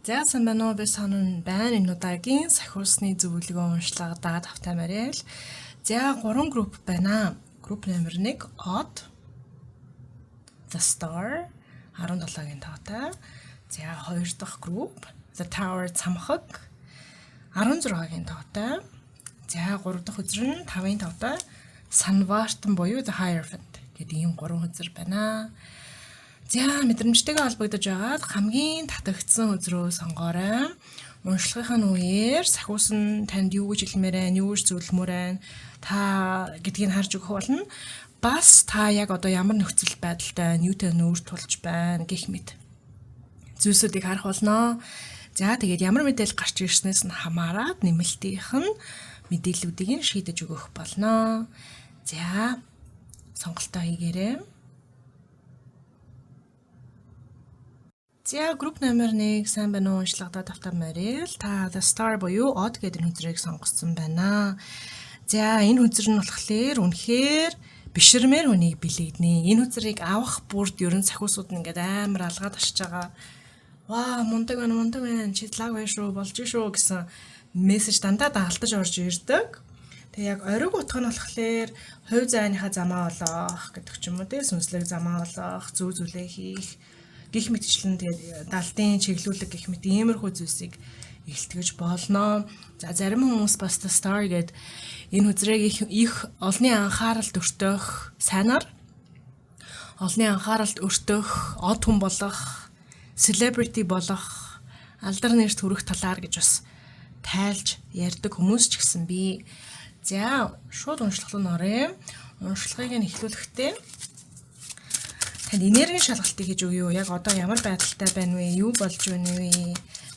За, сайн байна уу? Би Сонон байна. Энэ удаагийн сахиусны зөвлөгөө уншлагадаа тавтай морил. За, 3 групп байна. Групп номер 1 Odd, The Star 17-гийн тоотой. За, хоёр дахь групп The Tower цамхаг 16-гийн тоотой. За, гурав дахь хөзөр нь 5-ын тоотой Санвартан буюу The Hierophant гэдэг ийм гурван хөзөр байна. За, мэдрэмжтэйгээ холбогдож байгаад хамгийн татагдсан хөзрөө сонгоорой. Уншлагын үеэр сахиус нь танд юу гэж хэлмээр байна, юу гэж зөвлөмөр байна та гэдгийг харж өгөх болно. Бас та яг одоо ямар нөхцөл байдалтай байна, юутай нүүр тулж байна гэх мэт зүйлсүүдийг харах болно. За, тэгээд ямар мэдээлэл гарч ирснээс нь хамаарат нэмэлтийнх нь мэдээллүүдийг нь шийдэж өгөх болно. За, сонголтоо хийгээрэй. За, групп номер 1, сайн байна уу? Уншлагадаа тавтай морил. Та The Star буюу Од гэдэг энэ хөзрийг сонгосон байна. За, энэ хөзөр нь болохоор үнэхээр бишрмээр хүнийг бэлэгдэнэ. Энэ хөзрийг авах бүрд ерөн сахиусууд нь ингээд амар алгаад ашиж байгаа. Ваа, мундаг байна, мундаг байна. Чи лаг байна шүү, болж шүү гэсэн мессеж дандаа дагалдаж орж ирдэг. Тэгээ яг ориг утга нь болохоор хувь зайныхаа замаа олох гэдэг ч юм уу те, сүнслэг замаа олох, зөв зүйлээ хийх гих мэтчлэн, тэгээд далдын чиглүүлэг гих мэт иймэрхүү зүйлсийг илтгэж болно. За, зарим хүмүүс бас The Star гээд энэ хөзрийг их их олонний анхааралд өртөх, сайнаар олонний анхааралд өртөх, од хүн болох, celebrity болох, алдар нэрт хүрэх талаар гэж бас тайлж ярьдаг хүмүүс ч гэсэн бий. За, шууд уншлах руу оръё. Уншлагыг нь эхлүүлэхдээ танд энергийн шалгалтыг хийж өгье. Яг одоо ямар байдалтай байна вэ? Юу болж байна вэ?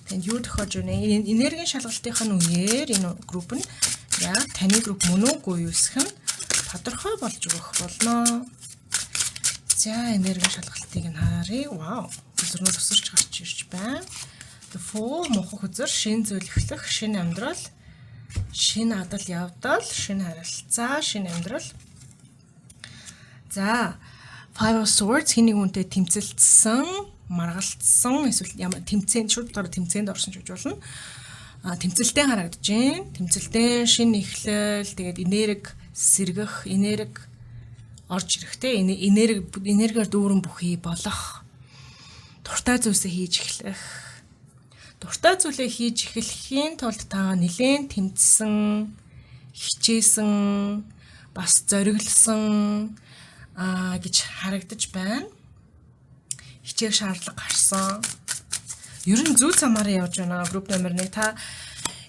Танд юу тохиож байна вэ? Энергийн шалгалтынх нь үеэр энэ групп нь яг таны групп мөн үгүй юу эсэх нь тодорхой болж өгөх болно. За, энергийн шалгалтыг нь харъя. Вау. Хөзрнүүд өсөрч гарч ирж байна. The Fool, мунхаг хөзөр, шинэ зүйл эхлэх, шинэ амьдрал, шинэ адал явдал, шинэ харилцаа, шинэ амьдрал. За, Five of Swords, хэн нэг хүнтэй тэмцэлдсэн, маргалдсан, эсвэл ямар тэмцээнд, шууд дараа тэмцээнд орсон ч гэж болно. А, тэмцэлтэй харагдаж байна. Тэмцэлтэй, шинэ эхлэл, тэгээд энерги сэргэх, энерги орж ирэх те, энергиар дүүрэн бүхий болох, дуртай зүйлсээ хийж эхлэх. Дуртай зүйлээ хийж эхлэхийн тулд та нэлээд тэмцсэн, хичээсэн, бас зориглосон гэж харагдаж байна. Хичээх шаардлага гарсан. Ер нь зөв замаараа явж байна. Групп номер 1, та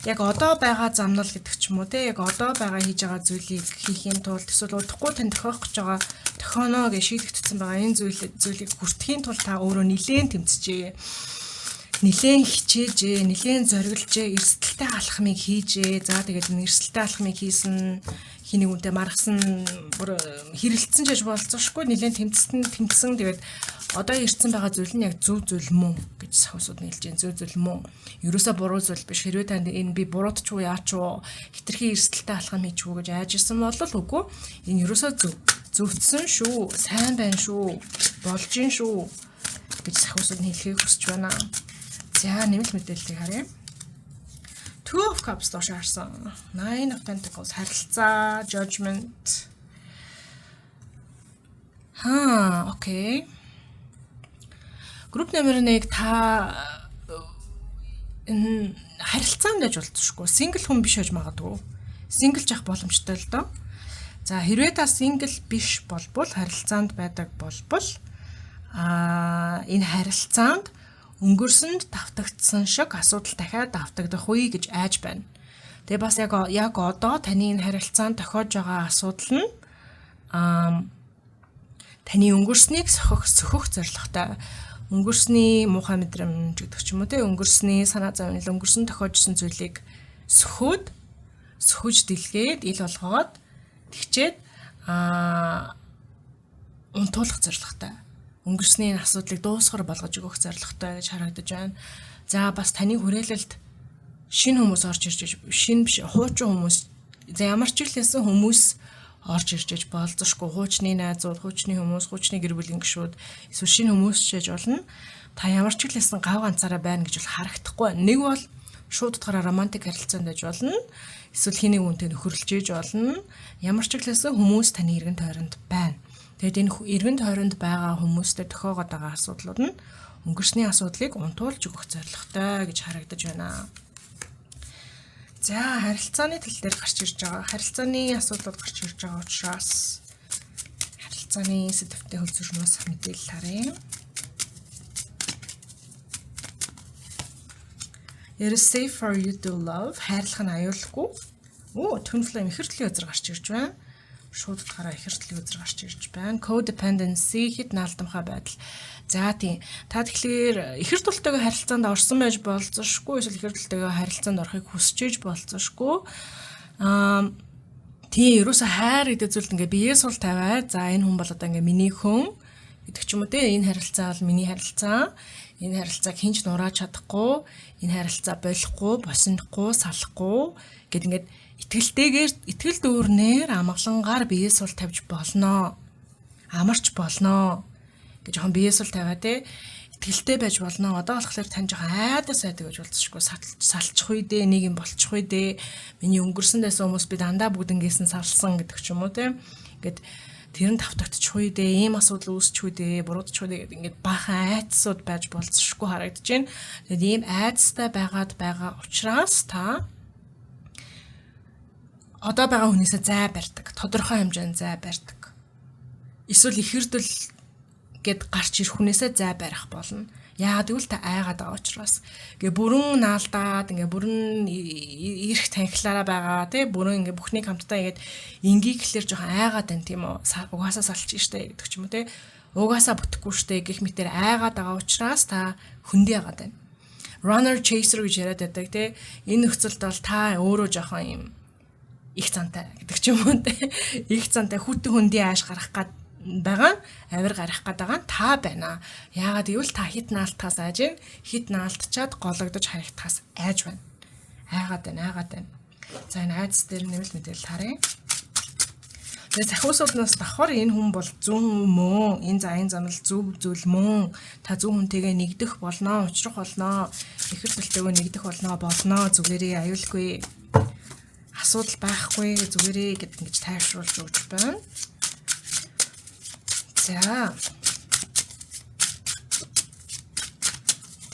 яг одоо байгаа замнал гэдэг ч юм уу те, яг одоо байгаа хийж байгаа зүйлийг хийхийн тулд эсвэл удахгүй тань тохиох гэж байгаа, тохионо гэж шийдэгдсэн байгаа энэ зүйлийг хүртэхийн тулд та өөрөө нилээн тэмцжээ, нилээн хичээжээ, нилээн зориглжээ, эрсдэлтэй алхмыг хийжээ. За, тэгээд энэ эрсдэлтэй алхмыг хийсэн, хэн нэг хүнтэй маргасан, бүр хэрэлдсэн ч гэж болзошгүй нилээн тэмцсэн тэмцсэн. Тэгээд одоо ирсэн байгаа зүйл нь яг зөв зүйл мөн гэж сахиусууд хэлж байна. Зөв зүйл мөн. Ерөөсөө буруу зүйл биш. Хэрвээ танд энэ би буруудч уу, яач уу, хэтэрхий эрсдэлтэй алхам хийч үү гэж айж исэн бол үгүй. Энэ ерөөсөө зөв. Зөвдсөн шүү. Сайн байна шүү. Болж гин шүү гэж сахиусууд нь хэлхийг хүсэж байна. За, нэмэлт мэдээллийг харъя. Two of Cups доош харсан. Nine of Pentacles, харилцаа, judgment. Хаа, okay. Групп номер 1, та энэ харилцаанд байж болзошгүй. Single хүн биш байж магадгүй. Single жах боломжтой л доо. За, хэрвээ та single биш болбол, харилцаанд байдаг болбол энэ харилцаанд өнгөрсөнд давтагдсан шиг асуудал дахиад давтагдах үе гэж айж байна. Тэгээ бас яг одоо таны энэ харилцаанд тохиож байгаа асуудал нь таны өнгөрснийг сохих сөхөх зорилготой, өнгөрсний муухай мэдрэмж гэдэг ч юм уу те, өнгөрсний санаа зовнил, өнгөрсөн тохиожсон зүйлийг сөхөөд, сөхөж дэлгээд, ил болгоод тэгчээд унтуулах зорилготой, өнгөрсний асуудлыг дуусгар болгож өгөх зорилготой гэж харагдаж байна. За, бас таны хүрээлэлд шинэ хүмүүс орж ирж, шинэ биш, хуучин хүмүүс, за, ямар ч хэлсэн хүмүүс орж ирж иж болзошгүй, хуучны найзууд, хуучны хүмүүс, хуучны гэр бүлийн гишүүд, эсвэл шинэ хүмүүс ч яж болно. Та ямар ч хэлсэн гав ганцаараа байна гэж бол харагдахгүй. Нэг бол шууд утгаараа романтик харилцаанд байж болно. Эсвэл хин нэг хүнтэй нөхөрлөж иж болно. Ямар ч хэлсэн хүмүүс таны эргэн тойронд байна. Тэгэд энэ эргэн тойронд байгаа хүмүүстэй тохиогоод байгаа асуудлууд нь өнгөрсний асуудлыг унтуулж өгөх зорилготой гэж харагдаж байна. За, харилцааны тал дээр гарч ирж байгаа. Харилцааны асуудлууд гарч ирж байгаа учраас харилцааны сэдэвтэй хөлзөрнөөс мэдээлэл харъя. It is safe for you to love. Хайрлах нь аюулгүй. Оо, twin flame ихэр төрлийн үзэр гарч ирж байна. Шууд утгаараа ихэр төрлийн үзэр гарч ирж байна. Codependency, хэт наалдамхай байдал. За, тийм. Та тэгэхээр ихэр тултайгаа харилцаанд орсон байж болзошгүй, эсвэл ихэр тултайгаа харилцаанд орохыг хүсэж иж болзошгүй. Тийм, ерөөсө хайр гэдэг зүйлд ингээ биеэ сул тавиад, за, энэ хүн бол одоо ингээ миний хүн гэдэг ч юм уу те, энэ харилцаа бол миний харилцаа, энэ харилцааг хэн ч нурааж чадахгүй, энэ харилцаа болохгүй, босинохгүй, салахгүй гэд ингээд итгэлтэйгээр, итгэл дүүрнээр амгалангаар биеэ сул тавьж болноо, амарч болноо гэж жоохон биеэ сул тавиа те, итгэлтэй байж болно. Одоо болохоор тань жоохон айдас байдаг гэж болцсошгүй, салчих үе дээ, нэг юм болчих үе дээ. Миний өнгөрсөн байсан хүмүүс би дандаа бүгднгээс нь салсан гэдэг ч юм уу те. Ингээд тэр нь тавтагдчих үе дээ, ийм асуудал үүсчих үе дээ, буруудчих үе дээ гэдэг ингээд баахан айдсууд байж болцсошгүй харагдаж байна. Тэгээд ийм айдастай байгаад байгаа учраас та одоо байгаа хүнээсээ зай барьдаг. Тодорхой хэмжээнд зай барьдаг. Эсвэл ихэрдэл гэд гарч ирэх хүнээсээ зай барих болно. Яагаад гэвэл та айгаад байгаа учраас. Ингээ бүрэн наалдаад, ингээ бүрэн ирэх танхилаараа байгаа, тий, бүрэн ингээ бүхнийг хамтдаа ингээд ингийг гэхлээр жоохон айгаад байна, тийм үү? Угаасаа салчих штэ гэдэг ч юм уу, тий. Угаасаа бүтэхгүй штэ гэх мэтэр айгаад байгаа учраас та хөндий яагаад байна. Runner chaser гэж яриад байдаг, тий. Энэ нөхцөлд бол та өөрөө жоохон юм их зантай гэдэг ч юм уу, тий. Их зантай хүтэн хөндий ааш гарах гад байгаа нь, авир гарах гээд байгаа нь та байна. Яагаад гэвэл та хит наалтаас айж байна. Хит наалтчаад гологдож харагдахаас айж байна. Айгаад байна, айгаад байна. За, энэ айдас дээр нэмэлт мэдээлэл харъя. Тэгээ захиусууднаас давхар энэ хүн бол зөв мөн, энэ за энэ замнал зөв зүйл мөн. Та зөв хүнтэйгээ нэгдэх болноо, учрах болноо, ихэр төлтэйгөө нэгдэх болноо, зүгээрээ аюулгүй, асуудал байхгүй, зүгээрээ гэд ингэж тайвшруулж өгч байна. За.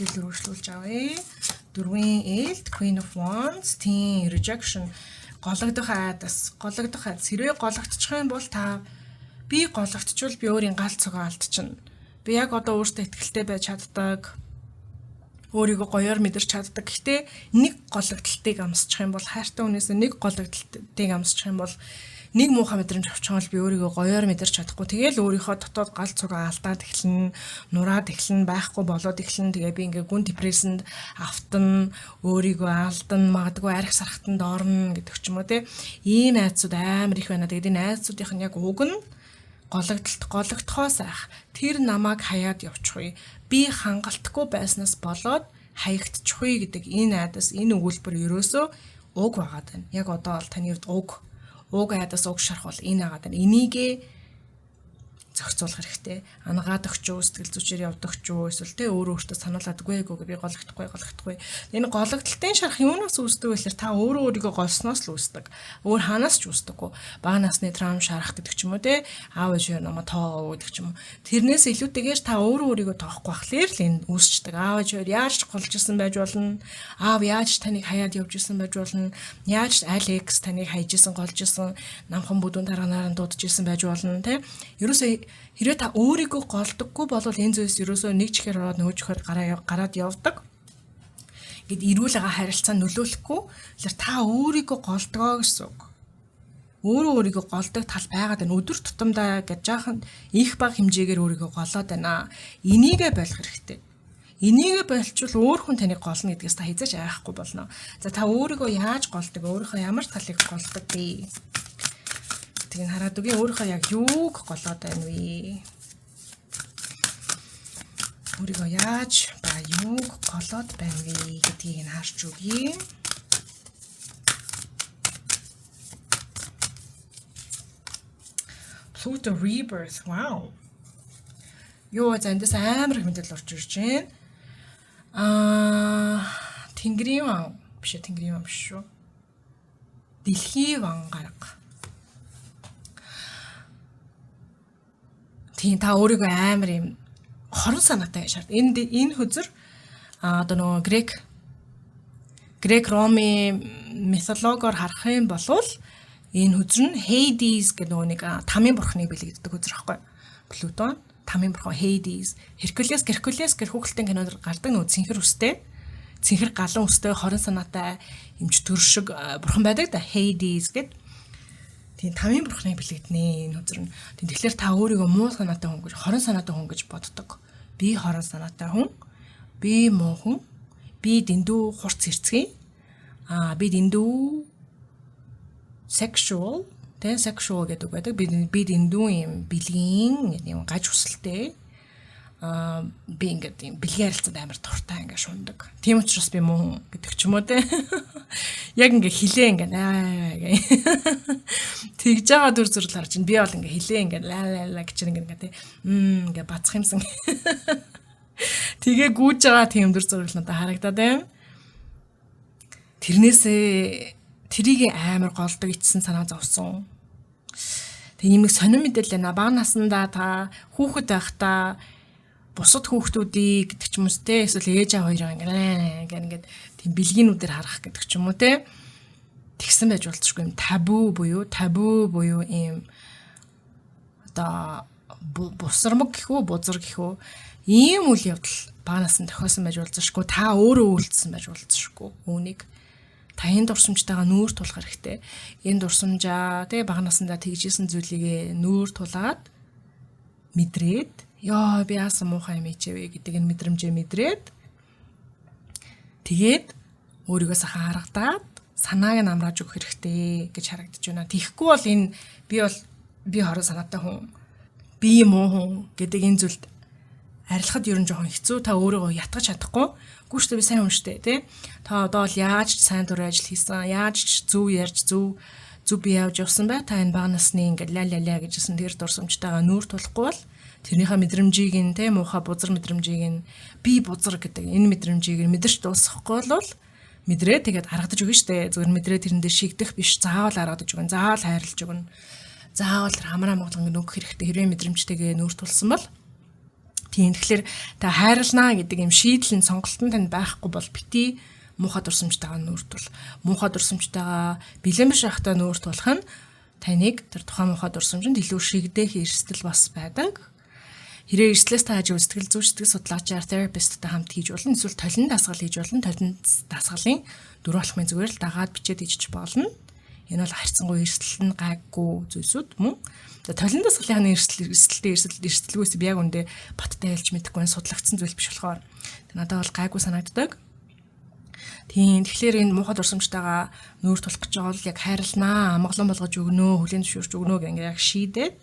Дэлгэр өргөжлүүлж авъя. Дөрвийн ээлт Queen of Wands, тийм, rejection, гологдох айдас, гологдох айдас. Хэрвээ гологдчих юм бол та би гологдчихвал би өөрийн гал цогоо алдчихна. Би яг одоо өөртөө итгэлтэй байж чаддаг. Өөрийгөө гоёор мэдэрч чаддаг. Гэхдээ нэг гологдолтыг амсчих юм бол, хайртай хүнээс нэг гологдолтыг амсчих юм бол, нэг муухай мэдрэмж авчих юм бол би өөрийгөө гоёор мэдэрч чадахгүй. Тэгээл өөрийнхөө дотоод гал цугаа алдаад эхэлнэ, нураад эхэлнэ, байхгүй болоод эхэлнэ. Тэгээ би ингээ гүн депрессэнд автна, өөрийгөө алдана, магадгүй арх сархтанд орно гэдэг ч юм уу те. Ийм айдсууд амар их байна. Тэгээд энэ айдсуудынх нь яг уг нь гологдолт, гологдохоос айх. Тэр намайг хаяад явчих үе. Би хангалтгүй байснаас болоод хаягдчих үе гэдэг энэ айдас, энэ өгүүлбэр ерөөсөө уг байгаад байна. Яг одоо бол таны хувьд уг айдас, уг шарх бол энэ байгаад байна. Энийгээ зохицуулах хэрэгтэй. Ангаад өгч үү, сэтгэл зүйчээр явдаг ч үү, эсвэл те өөрөө өөртөө сануулаад үгүй эгүй би гологдохгүй, гологдохгүй. Энэ гологдолтын шарх юунаас үүсдэг вэ гэхээр та өөрөө өөрийгөө голсноос л үүсдэг. Өөр хаанаас ч үүсдэггүй. Бага насны травм шарах гэдэг ч юм уу те, аав ээж намаа тоогоо гэдэг ч юм уу. Тэрнээс илүүтэйгээр та өөрөө өөрийгөө тоохгүй байхлаар л энэ үүсчдэг. Аав ээж хоёр яаж голж исэн байж болно. Аав яаж таныг хаяад явж исэн байж болно. Яаж Алекс таныг хайж исэн, голж исэн, намхан бүдүүн тарганаар нь дуудаж исэн байж болно те. Ерөөсөө хэрвээ та өөрийгөө голдоггүй бол энэ зүйлс ерөөсөө нэг чихээр ороод нөгөө чихээр гараад явдаг. Ингээд эрүүл байгаа харилцаа нөлөөлөхгүй. Тэгэхээр та өөрийгөө голдгоо гэсэн үг. Өөрөө өөрийгөө голдог тал байгаад байна. Өдөр тутамдаа гэж жаахан их баг хэмжээгээр өөрийгөө голоод байна. Энийгээ болох хэрэгтэй. Энийгээ болчвол өөр хүн таныг голно гэдгээс та хэзээ ч айхгүй болно. За, та өөрийгөө яаж голдог? Өөрийнхөө ямар талыг голдог бэ? Гэдгийг хараад үгүй, өөрийнхөө яг юуг голоод байна вэ? Өөрийгөө яаж ба юуг голоод байна вэ гэдгийг нь харж өгье. Pluto rebirth. Wow. Юу за эндээс амар их мэдээлэл орж ирж байна. Тэнгэрийн ван биш ээ, Тэнгэрийн ван биш шүү. Дэлхийн ван гарга. Тийм, та өөрийгөө амар юм хорон санаатай шаард. Энэ хөзөр одоо нөгөө Грек Ромын мифологоор харах юм бол энэ хөзөр нь Hades гэдэг нөгөө нэг тамийн бурхныг бэлэгддэг хөзөр аахгүй. Плутон тамийн бурхан Hades, Херкулес гэх хүүхэлдэйн кинонд гардаг нөгөө цэнхэр үстэй, цэнхэр галан үстэй хорон санаатай эмч төр шиг бурхан байдаг да, Hades гэд. Тийм, тамийн бурхныг бэлэгдэнэ энэ хөзөр нь. Тийм, тэгэхээр та өөрийгөө муу санаатай хүн гэж, хорон санаатай хүн гэж боддог. Би хорон санаатай хүн, би муу хүн, би дэндүү хурц хэрцгий. Би дэндүү sexual, тэ, sexual гэдэг байдаг. Би дэндүү юм бэлгийн юм гаж хүсэлтэй. Би ингээд юм бэлгийн харилцаанд амар дуртай, ингээд шундаг. Тийм учраас би муу хүн гэдэг ч юм уу, тэ. Яг ингээд хилээ ингээд аа гэ. Тэгж байгаа дүр зураг харж байна. Би бол ингээд хилээ ингээд ла ла ла гэж ингээд тэ. Ингээд бацх юмсан. Тэгээ гүйж байгаа тийм дүр зураг л надад харагдаад байна. Тэрнээсээ тэрийг амар голдог ичсэн санаа зовсон. Тэг ийм их сонин мэдээлэл байна. Бага насндаа та хүүхэд байхдаа бусад хүүхдүүдийг гэдэг ч юм уу те, эсвэл ээж аав хоёроо ингээд ингээд тийм бэлгийнүүдээр харах гэдэг ч юм уу те, тэгсэн байж болцсохгүй юм табу буюу ийм одоо бусармаг гэх үү, бузар гэх үү, ийм үйл явдал бага наснд тохиосон байж болцсохгүй, та өөрөө үйлдсэн байж болцсохгүй. Үүнийг та энэ дурсамжтайгаа нүүр тулах хэрэгтэй. Энэ дурсамжаа те, бага насндаа тэгжсэн зүйлийг нүүр тулаад мэдрээд, ёо би яасан муухай юм ичээвэ гэдэг энэ мэдрэмжээ мэдрээд, тэгээд өөрийгөө сайхан харагдаад санааг нь амрааж өгөх хэрэгтэй гэж харагдаж байна. Тэгэхгүй бол энэ би хорон санаатай хүн, би муу хүн гэдэг энэ зүйлд арилахад ер нь жоохон хэцүү. Та өөрийгөө ятгах чадахгүй. Гүү штэ, би сайн хүн штэ, тий. Та одоо л яаж ч сайн дурын ажил хийсэн, яаж ч зөв ярьж, зөв зөв бие явж явсан бай. Та энэ бага насны ингээд ля ля ля гэжсэн тэр дурсамжтайгаа нүүр тулахгүй бол тэрнийхээ мэдрэмжийг нь, тий, муухай бузар мэдрэмжийг нь, би бузар гэдэг энэ мэдрэмжийг нь мэдэрч дуусгахгүй бол мэдрээ тэгээд аргадаж өгнө штэ. Зүгээр мэдрээ тэрэндээ шигдэх биш, заавал аргадаж өгнө, заавал хайрлаж өгнө. Заавал тэр хамраа моглон нөгөх хэрэгтэй хэрвээ мэдрэмжтэйгээ нүүр тулсан бол. Тийм, тэгэхээр та хайрлнаа гэдэг юм шийдэл нь, сонголт нь танд байхгүй бол бити муухай дурсамжтайгаа нүүр тул. Муухай дурсамжтайгаа бэлэн биш байхдаа нүүр тулах нь таныг тэр тухайн муухай дурсамжинд илүү шигдэх эрсдэл бас байдаг. Хэрэг эрсдлээс та хажуу сэтгэл зүйч, сэтгэл судлаачаар, therapist-тай хамт хийж болно. Эсвэл толин дасгал хийж болно. Толин дасгалын дөрөв алхмын зүгээр л дагаад бичээд хийж болно. Энэ бол харьцангуй эрсдэл нь гайгүй зүйлсүүд мөн. За, толин дасгалын эрсдэлгүйс би яг үндэ баттай хэлж мэдэхгүй байна. Судлагдсан зүйл биш болохоор. Надад бол гайгүй санагддаг. Тийм, тэгэхээр энэ муухай дурсамжтайгаа нүүр тулах гэж байгаа бол яг хайрлнаа, амгалан болгож өгнө, хүлээн зөвшөөрч өгнө гэх ингээ яг шийдээд,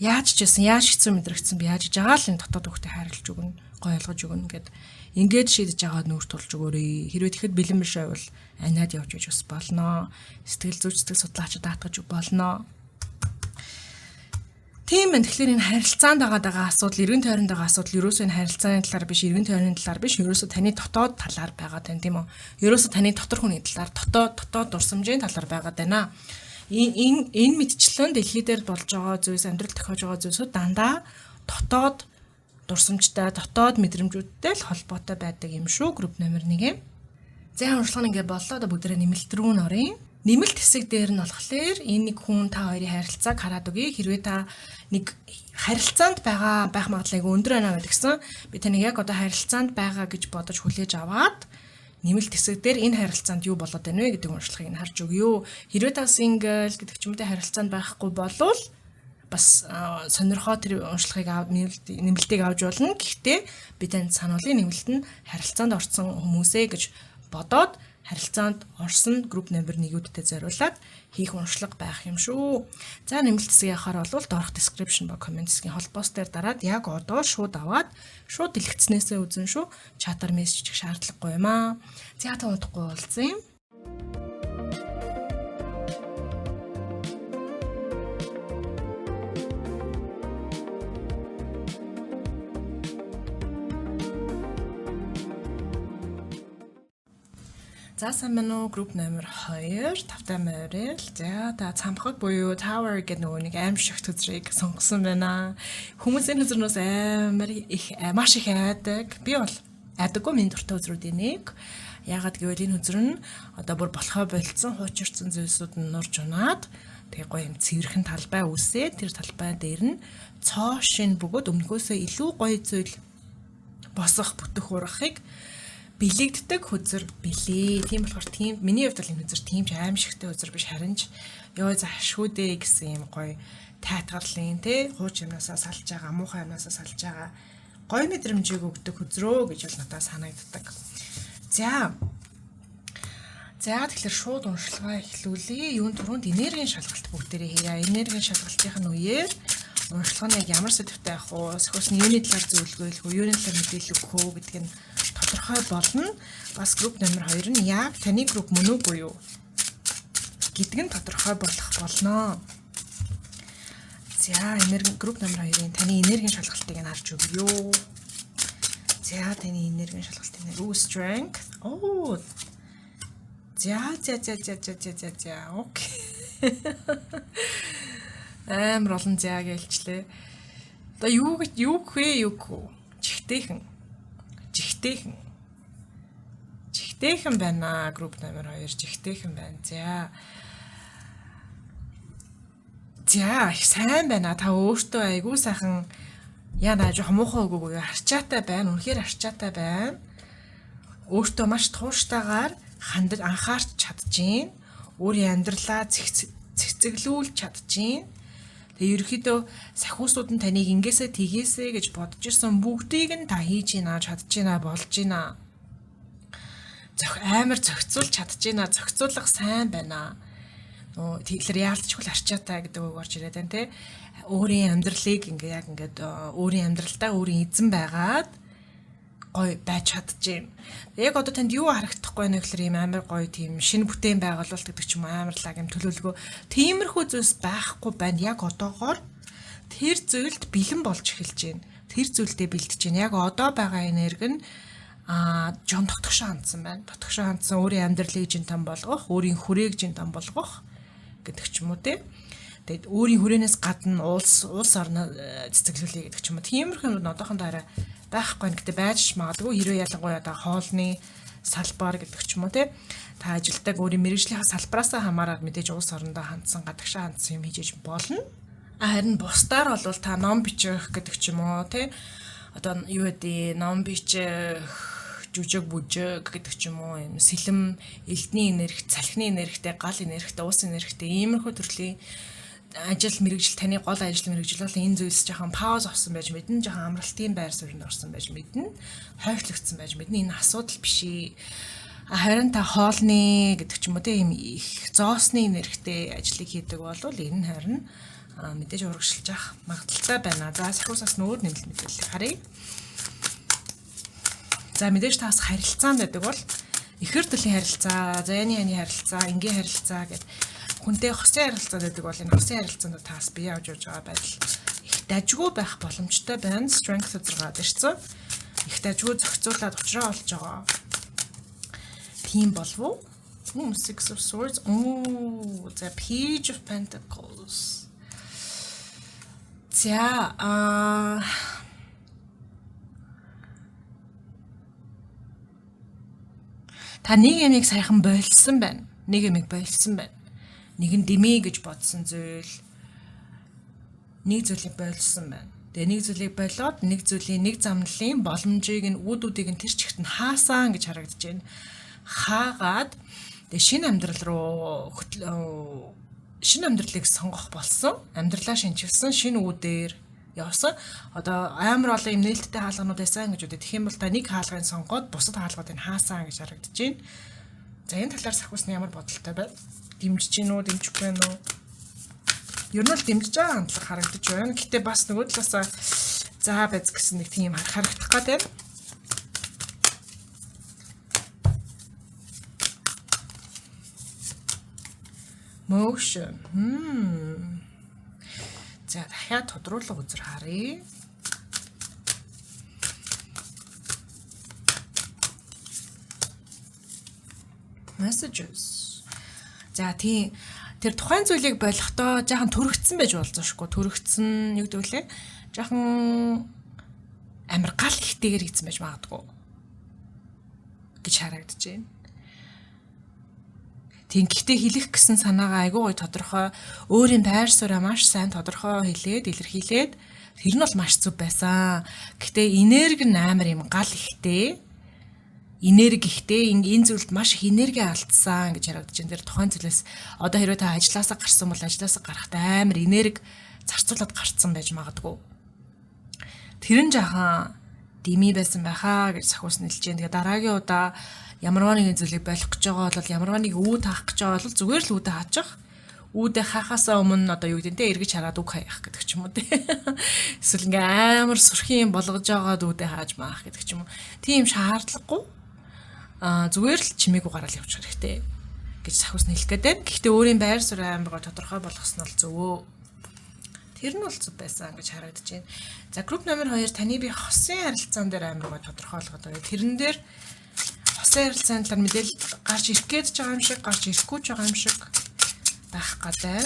яаж ч байсан, яаж хэцүү мэдрэгдсэн би яаж жагаал энэ дотоод хүүхдээ хайрлаж өгнө, гой ойлгож өгнө гэд ингээд шийдэж байгаа нүүр тулж өгөөрэй. Хэрвээ тэгэхэд бэлэн биш байвал аниад явж байж бас болно. Сэтгэл зүйч, сэтгэл судлаач даатгаж болно. Тийм байна. Тэгэхээр энэ харилцаанд байгаа асуудал, эргэн тойронд байгаа асуудал ерөөсөө энэ харилцааны талаар биш, эргэн тойрны талаар биш, ерөөсөө таны дотоод талаар байгаа тань, тийм үү? Ерөөсөө таны дотор хүний талаар, дотоод дурсамжийн талаар байгаа даа. Энэ мэдчлэн дэлхий дээр болж байгаа зүйлс, амьдрал тохиож байгаа зүйлсүүд дандаа дотоод дурсамжтай, дотоод мэдрэмжүүдтэй л холбоотой байдаг юм шүү. Групп номер 1 юм. За, уншлага нь ингээ боллоо. Одоо бүгдээрээ нэмэлт рүү н оръё. Нэмэлт хэсэг дээр нь болохоор энэ нэг хүн та хоёрын харилцааг хараад өгье. Хэрвээ та нэг харилцаанд байгаа байх магадлал айгүй өндөр байна гэдгсэн. Би таныг яг одоо харилцаанд байгаа гэж бодож хүлээж аваад нэмэлт хэсэг дээр энэ харилцаанд юу болоод байна вэ гэдэг уншлагыг нь харж өгье. Хэрвээ та single гэдэг ч юм уу харилцаанд байхгүй болвол бас сонирхоо тэр уншлагыг нэмэлтийг авч болно. Гэхдээ би танд сануулын нэмэлт нь харилцаанд орсон хүмүүсээ гэж бодоод харилцаанд орсон групп номер 1-үүдтэй зориулаад хийх уншлага байх юм шүү. За, нэмэлт хэсэг явахаар бол доорх description ба comment хэсгийн холбоос дээр дараад яг одоо шууд аваад шууд дэлгэцнээсээ үзэн шүү. Чатаар мессеж чих шаардлагагүй юм аа. За, та удахгүй уулзъя. За, сайн байна уу? Групп номер 2 тавтай морил. За, та цамхаг буюу Tower гэдэг нөгөө нэг аимшигт хөзрийг сонгосон байна. Хүмүүсийн хөзрнөөс амар их, маш их айдаг. Би бол айдаггүй, миний дуртай хөзрүүдийн нэг. Яагаад гэвэл энэ хөзөр нь одоо бүр болохоо больцсон, хуучирсан зүйлсүүд нь нурж унаад, тэгээ гоё юм цэвэрхэн талбай үүсээ, тэр талбай дээр нь цоо шин бөгөөд өмнөхөөсөө илүү гоё зүйл босох, бүтэх, ургахыг бэлэгддэг хөзөр билээ. Тийм болохоор тийм миний хувьд бол энэ хөзөр тийм ч аимшигтай хөзөр биш, харин ч ёо заашгүй дээ гэсэн юм гоё тайтгарлын, те, хууч юмнасаа салж байгаа, муухай юмнасаа салж байгаа гоё мэдрэмжийг өгдөг хөзрөө гэж бол надад санагддаг. За. За, тэгэхээр шууд уншилгаа эхлүүлье. Юун түрүүнд энергийн шалгалт бүгдээрээ хийе. Энергийн шалгалтын нь үеэр уншилга нь яг ямар сэдвтэй явах уу? Сахиус нь юуны талаар зөвлөгөө өгөх үү? Юуны талаар мэдээлэл өгөх үү гэдг нь тодорхой болно. Бас групп номер 2 нь яг таны групп мөн үгүй юу гэдг нь тодорхой болох болно. За, энерги групп номер 2-ын таны энергийн шалгалтыг нь харж өгье. За, таны энергийн шалгалтыг нь strength. Оо. За за за за за за за за. Okay. Амар олон заа гэлчлээ. Одоо юу гэж юу гэх вэ, юу гэх үү? Жигтэйхэн. Жигтэйхэн. Жигтэйхэн байна. Групп номер 2 жигтэйхэн байна. За. За, их сайн байна. Та өөртөө айгүй сайхан яа жоохон муухай үг үгүй, арчаатай байна. Үнэхээр арчаатай байна. Өөртөө маш тууштайгаар хандаж анхаарч чадчихээн. Өөрийн амьдралаа цэцэглүүлж чадчихээн. Тэгээ ерөөхдөө сахиусууд нь таныг ингээсээ тгээсээ гэж бодож ирсэн бүгдийг нь та хийж гинэ, чадж гинэ, болж гинэ. Амар зохицуулж чадж гинэ, зохицуулах сайн байна. Нөө тэгэхээр яалтчгүй арчаатай гэдэг үг орж ирээд байна, те. Өөрийн амьдралыг ингээ яг ингээд өөрийн амьдралдаа өөрийн эзэн байгаад гоё байж чадчихээн. Яг одоо танд юу харагдахгүй байна гэхээр ийм амар гоё тийм шинэ бүтээн байгуулалт гэдэг ч юм уу, амар лаг юм төлөвлөгөө, тиймэрхүү зүйлс байхгүй байна. Яг одоогоор тэр зүйлд бэлэн болж эхэлж байна. Тэр зүйлдээ бэлдэж байна. Яг одоо байгаа энерги нь жон дотгошоо хандсан байна. Дотгошоо хандсан, өөрийн амьдралыг жин там болгох, өөрийн хүрээг жин там болгох гэдэг ч юм уу, те. Тэгээд өөрийн хүрээнээс гадна улс улс орноо цэцэглүүлье гэдэг ч юм уу. Тиймэрхүү юмуд одоохондоо арай байхгүй. Гэтэ байж магадгүй, хэрвээ ялангуяа одоо хоолны салбар гэдэг ч юм уу, те. Та ажилтдаг өөрийн мэргэжлийнхаа салбараасаа хамаарат мэдээж улс орондоо хандсан, гадагшаа хандсан юм хийж болно. Харин бусдаар бол та ном бичих гэдэг ч юм уу, те. Одоо юу гэдэг, ном бичих, жүжиг бүжиг гэдэг ч юм уу, юм сэлэм, элдний энерги, салхины энергитэй, гал энергитэй, ус энергитэй иймэрхүү төрлийн ажил мэргэжил, таны гол ажил мэргэжил бол энэ зүйлс жоохон pause авсан байж мэднэ, жоохон амралтын байр суурьнд орсон байж мэднэ, хойшлогдсон байж мэднэ. Энэ асуудал биш ээ. Харин та хоолны гэдэг ч юм уу, тийм их зоосны энергитэй ажлыг хийдэг бол энэ нь харин мэдээж урагшилж авах магадлалтай байна. За, сахиусаас нөр нэмэлт мэдээлэл харъя. За, мэдээж та бас харилцаанд байдаг бол ихэр төрлийн харилцаа, заяаны яны харилцаа, энгийн харилцаа гэдэг хүнтэй хосын харилцаа гэдэг бол энэ хосын харилцаанд таас бие авч явж байгаа байдал их дажгүй байх боломжтой байна. Strength үзэргээд ирсэн. Их дажгүй зохицуулаад учраа олж байгаа. Тийм болов уу? Six of Swords. Oh, the Page of Pentacles. За, та нэг юмыг саяхан болсон байна. Нэг юмыг болсон байна. Нэг нь дэмий гэж бодсон зүйл, нэг зүйлийг болсон байна. Тэгээ нэг зүйлийг болоод нэг зүйлийн нэг замналын боломжийг нь, үүдүүдийг нь тэр чигт нь хаасан гэж харагдаж байна. Хаагаад тэгээ шинэ амьдрал руу, шинэ амьдралыг сонгох болсон. Амьдралаа шинчилсэн, шинэ үүдээр явсан. Одоо амар олон юм нээлттэй хаалганууд байсан гэж үздэг. Тэгэх юм бол та нэг хаалгыг сонгоод бусад хаалгуудыг хаасан гэж харагдаж байна. За, энэ талаар сахиус нь ямар бодолтой байна? Дэмжиж гин үү, дэмжихгүй байна уу? Ер нь бол дэмжиж байгаа хандлага харагдаж байна. Гэтэ бас нөгөө талаасаа за байз гэсэн нэг тийм харагдах гээд байна. Motion. За, дахиад тодруулга үзэр харъя. Messages. За, тийм, тэр тухайн зүйлийг болохдоо жаахан төрөгдсөн байж болзошгүй. Төрөгдсөн, юу гэдэг вүлээ? Жаахан амар гал ихтэйгээр хийсэн байж магадгүй гэж харагдаж байна. Тийм, гэхдээ хэлэх гэсэн санаагаа айгүй гоё тодорхой, өөрийн байр сууриа маш сайн тодорхой хэлээд илэрхийлээд тэр нь бол маш зөв байсан. Гэхдээ энерги нь амар юм гал ихтэй, энерги ихтэй, энэ зүйлд маш их энерги алдсан гэж харагдаж байна. Тэр тухайн зүйлээс одоо хэрвээ та ажилласаа гарсан бол ажилласаа гарахдаа амар энерги зарцуулаад гарцсан байж магадгүй. Тэр нь жаахан дими байсан байхаа гэж сахиус нэлж байна. Тэгээ дараагийн удаа ямарваа нэгэн зүйлийг болох гэж байгаа бол, ямарваа нэг үүд хаах гэж байгаа бол зүгээр л үүдээ хаачих. Үүдээ хаахаасаа өмнө одоо юу гэдэг нь те, эргэж хараад үг хаях гэдэг ч юм уу те. Эсвэл ингээ амар сүрхийн юм болгож байгаад үүдээ хааж маах гэдэг ч юм уу. Тийм шаардлагагүй. Аа, зүгээр л чимээгүй гараал явчих хэрэгтэй гэж сахиус хэлэх гээд байна. Гэхдээ өөрийн байр суурь амар гоо тодорхой болгосон бол зөвөө. Тэр нь бол зөв байсан гэж харагдаж байна. За, групп номер 2, таны би хосын харилцаан дээр амар гоо тодорхойлгоод байгаа. Тэрэн дээр хосын харилцааны талаар мэдээлэл гарч ирэх гээд ч байгаа юм шиг, гарч ирэхгүй ч байгаа юм шиг байх гадай.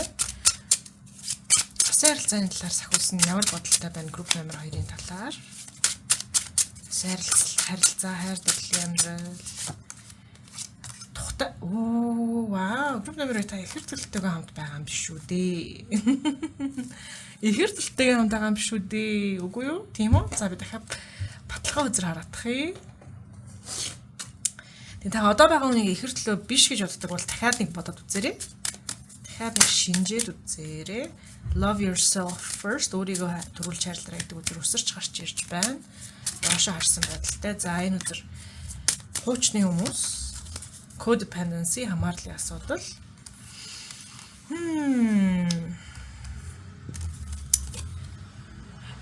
Хосын харилцааны талаар сахиус нь ямар бодолтой байна групп номер 2-ын талаар? Харилцаа, хайр дурлалын амьдрал. Тухтай. Оо, вау, групп номер 2, та ихэр төлөлтөйгөө хамт байгаа юм биш үү дээ. Ихэр төлөлтөйгөө хамт байгаа юм биш үү дээ. Үгүй юу? Тийм үү? За, би дахиад баталгаа үзэр хараадах юм. Тэгээ та одоо байгаа хүнийг ихэр төлөө биш гэж боддог бол дахиад нэг бодоод үзээрэй. Дахиад нэг шинжээд үзээрэй. Love yourself first, өөрийгөө түрүүлж хайрлаарай гэдэг үзэр өсөрч гарч ирж байна. Доошо харсан байдалтай. За, энэ үзэр хуучны хүмүүс, codependency, хамаарлын асуудал.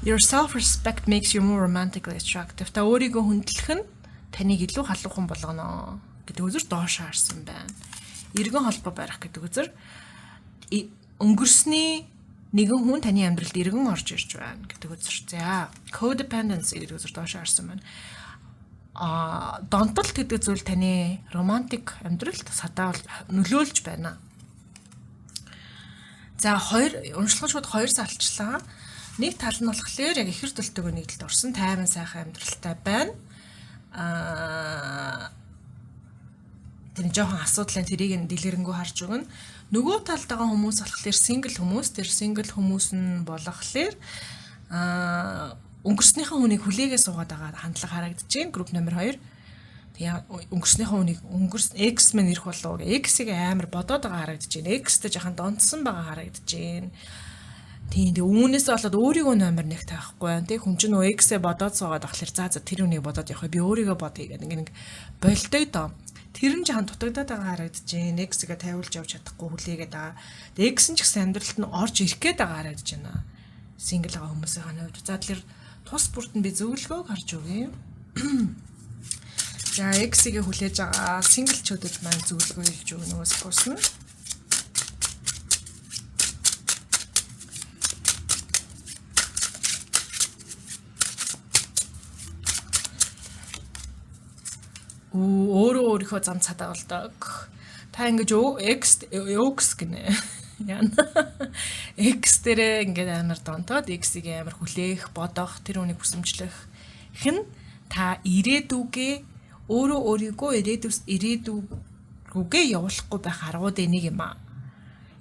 Your self-respect makes you more romantically attractive. Та өөрийгөө хүндлэх нь таныг илүү халуухан болгоно гэдэг үзэр доош харсан байна. Эргэн холбоо барих гэдэг үзэр өнгөрсний нэгэн хүн таны амьдралд эргэн орж ирж байна гэдэг үзэр. За, codependency гэдэг үзэр доош харсан байна. А донтолт гэдэг зүйл таны романтик амьдралд садаа нөлөөлж байна. За, хоёр уншлагын шууд хоёр салчлаа. Нэг тал нь болохоор яг ихэр төлтөөгөө нэгдэлд орсон, тайван сайхан амьдралтай байна. Аа, тэр жоохон асуудлын тэрийг нь дэлгэрэнгүй харж өгнө. Нөгөө талд байгаа хүмүүс болохоор single хүмүүс, тэр single хүмүүс нь болохоор өнгөрснийхөө хүнийг хүлээгээ суугаад байгаа хандлага харагдаж байна. Групп номер 2. Тэгээ өнгөрснийхөө хүнийг, өнгөрс ex мэн ирэх болов уу? Ex-ийг амар бодоод байгаа харагдаж байна. Ex-тэй жахан донтсон байгаа харагдаж байна. Тийм, тэгээ үүнээс болоод өөрийгөө номер 1 тавихгүй байна. Тэг хүн чинь нөө ex-ээ бодоод суугаад ахлаар за тэр хүнийг бодоод явах, би өөрийгөө бодъё гэдэг ингээ нэг болдог доо. Тэр нь жахан дутагдаад байгаа харагдаж байна. Ex-гээ тавиулж явж чадахгүй хүлээгээд байгаа. Тэгээ ex нь ч гэсэн амьдралд нь орж ирэх гээд байгаа харагдаж байна. Single байгаа хүмүүсийн хувьд. За, тэгэхээр тус бүрт нь би зөвлөгөөг харж өгье. За, ex-ийг хүлээж байгаа single чуудад маань зөвлөгөө хэлж өгнө suppose нь. Өөрөө өөрийнхөө зам цадаа болдог. Та ингэж X X гинэ. Яна. Ex дээрээ ингээд амар донтоод X-ийг амар хүлээх, бодох, тэр хүнийг хүсэмжлэх хэн та ирээдүгээ өөрөө өөрийгөө ирээдүй рүүгээ явуулахгүй байх аргууд энийг юм аа.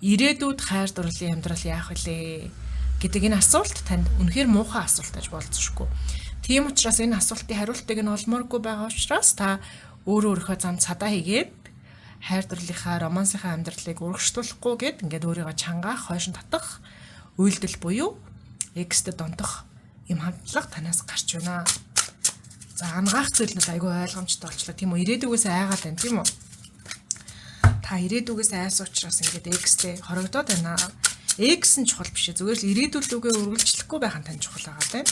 Ирээдүйд хайр дурлалын амьдрал яах вүлээ гэдэг энэ асуулт танд үнэхээр муухай асуулт аж болзошгүй. Тийм учраас энэ асуултын хариултыг нь олмооргүй байгаа учраас та өөрөө өөрийнхөө зам цадаа хийгээд хайр дурлалынхаа, романсынхаа амьдралыг урагшлуулахгүй гэд ингээд өөрийгөө чангаах, хойш нь татах үйлдэл буюу ex-тэй донтох юм хандлага танаас гарч байна. За, ангаах зүйл нь айгүй ойлгомжтой болчлоо, тийм үү? Ирээдүгээс айгаад байна, тийм үү? Та ирээдүгээс айсан учраас ингээд ex-тэй хорогдоод байна. Ex нь чухал биш ээ. Зүгээр л ирээдүйд лүүгээ үргэлжлэхгүй байх нь тань чухал байгаа тийм.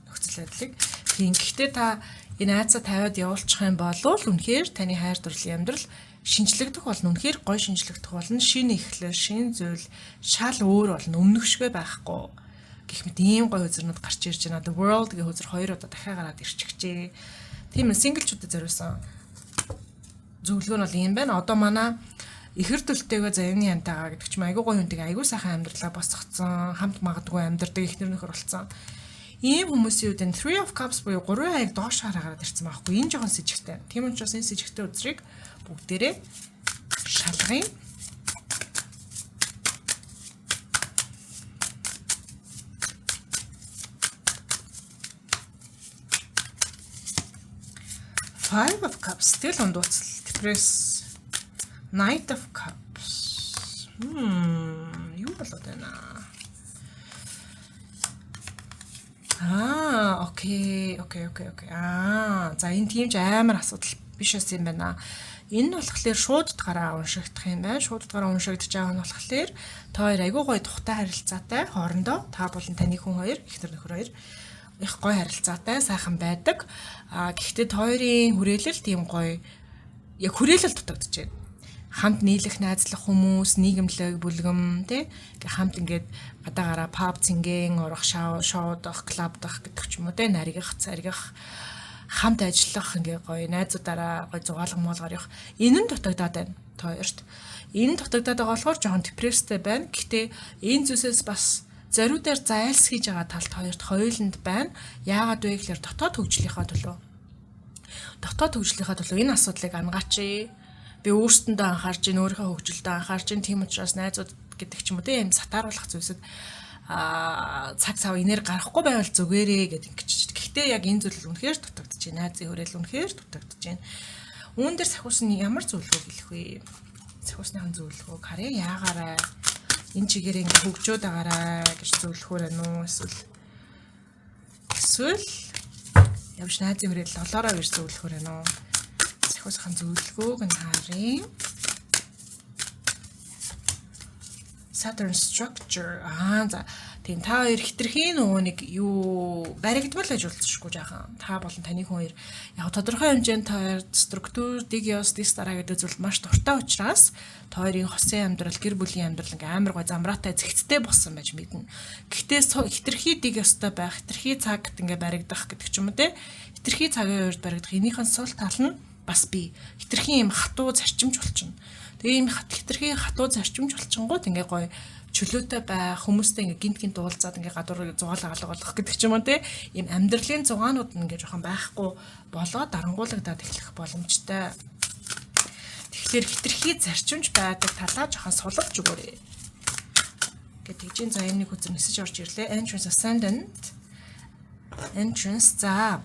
Нөхцөл байдлыг. Тийм, гэхдээ та энэ айцаа тавиад явуулчих юм бол үнэхээр таны хайр дурлалын амьдрал шинжлэгдэх болно. Үнэхээр гоё шинжлэгдэх болно. Шинэ эхлэл, шинэ зүйл, шал өөр болно. Өмнөх шигэ байхгүй гэх мэт ийм гоё үзэрнүүд гарч ирж байна. The World гэх үзэр хоёр удаа дахиад гараад ирчихжээ. Тийм ээ, single чуудад зориулсан Зөвлөгөө нь бол ийм байна. Одоо манай ихэр төлтэйгээ заяаны янтайгаа гэдэг ч юм, айгүй гоё хүнтэйгээ айгүй сайхан амьдралаа босгоцсон, хамт магадгүй амьдардаг эхнэр нөхөр болсон. Ийм хүмүүсийн үед энэ Three of Cups буюу гурван хаяг доош хараагаад ирсэн байхгүй. Энэ жоохон сэжигтэй. Тийм учраас энэ сэжигтэй үзрийг бүгдээрээ шалгая. Five of Cups, тэгэл ундууцал depress. Knight of Cups. Юу болоод байна? Аа, okay. Аа, за, энэ тийм ч амар асуудал биш бас юм байна. Энэ нь болохоор шууд гараа уншигдах юм байна. Шууд гараа уншигдож байгаа нь болохоор та хоёр айгүй гоё тухтай харилцаатай хоорондоо, та болон таны хүн хоёр, эхнэр нөхөр хоёр их гоё харилцаатай, сайхан байдаг. А гэхдээ та хоёрын хүрээлэл тийм гоё, яг хүрээлэл дутагдаж байна. Хамт нийлэх, найзлах хүмүүс, нийгэмлэг, бүлгэм, тий, хамт ингээд гадаагаараа pub цэнген орох, шоудах, клубдах гэдэг ч юм уу, тий, наригах, царигах, хамт ажиллах, ингээ гоё найзуудаараа гоё зугаалга муулгаар явах, энэ нь дутагдаад байна та хоёрт. Энэ дутагдаад байгаа болохоор жоохон депресстэй байна. Гэхдээ энэ зүйлсээс бас зориудаар зайлсхийж байгаа талт хоёрт хоёуланд байна. Яагаад вэ гэхээр дотоод хөгжлийнхаа төлөө. Дотоод хөгжлийнхаа төлөө энэ асуудлыг ангаач. Би өөрсөндөө анхаарч гин, өөрийнхөө хөгжилдөө анхаарч гин. Тийм учраас найзууд гэдэг ч юм уу, тийм сатааруулах зүйлсэд цаг цав энерги гарахгүй байвал зүгээрээ гэдэг ингэж. Гэхдээ яг энэ зүйл үнэхээр дутагдаж байна. Найзын хүрээл үнэхээр дутагдаж байна. Үүн дээр сахиус нь ямар зөвлөгөө хэлэх вэ? Сахиусныхан зөвлөгөөг харъя. Яагаарай? Энэ чигээр ингэ хөгжөөд агаарай гэж зөвлөхөөр байна уу? Эсвэл явж найзын хүрээл олоорой гэж зөвлөхөөр байна уу? Сахиусхан зөвлөгөөг нь харъя. Saturn structure. Аа, за. Тийм, та хоёр хитрхийн нөгөө нэг юу баригдмал гэж болцсохгүй жаахан. Та болон таны хүн хоёр яг тодорхой хэмжээнд та хоёр структур, дэг ёс, дис дараа гэдэг зүйлд маш дуртай учраас та хоёрын хосын амьдрал, гэр бүлийн амьдрал ингээм амар гой замраатай, зэгцтэй болсон байж мэднэ. Гэхдээ хитрхи дэг ёстой байх, хитрхи цагт ингээ баригдах гэдэг ч юм уу, те. Хитрхи цагийн үед баригдах энийхэн сул тал нь бас би хитрхи юм хатуу зарчимч болчихно. Тэгээ ийм хитрхи хатуу зарчимч болчингууд ингээ гоё чөлөөтэй байх, хүмүүстэй ингээ гинт гинт уулзаад ингээ гадуур зугаал агалга болох гэдэг ч юм уу, те. Ийм амьдралын зугаанууд нь ингээ жоохон байхгүй болоо дарангуулагдаад эхлэх боломжтой. Тэгэхээр хитрхи зарчимч байдаг талаа жоохон сулгаж өгөөрэй. Гэдэг чинь, за, энэ нэг үзэр нисэж орж ирлээ. Entrance, ascendant. Entrance, за.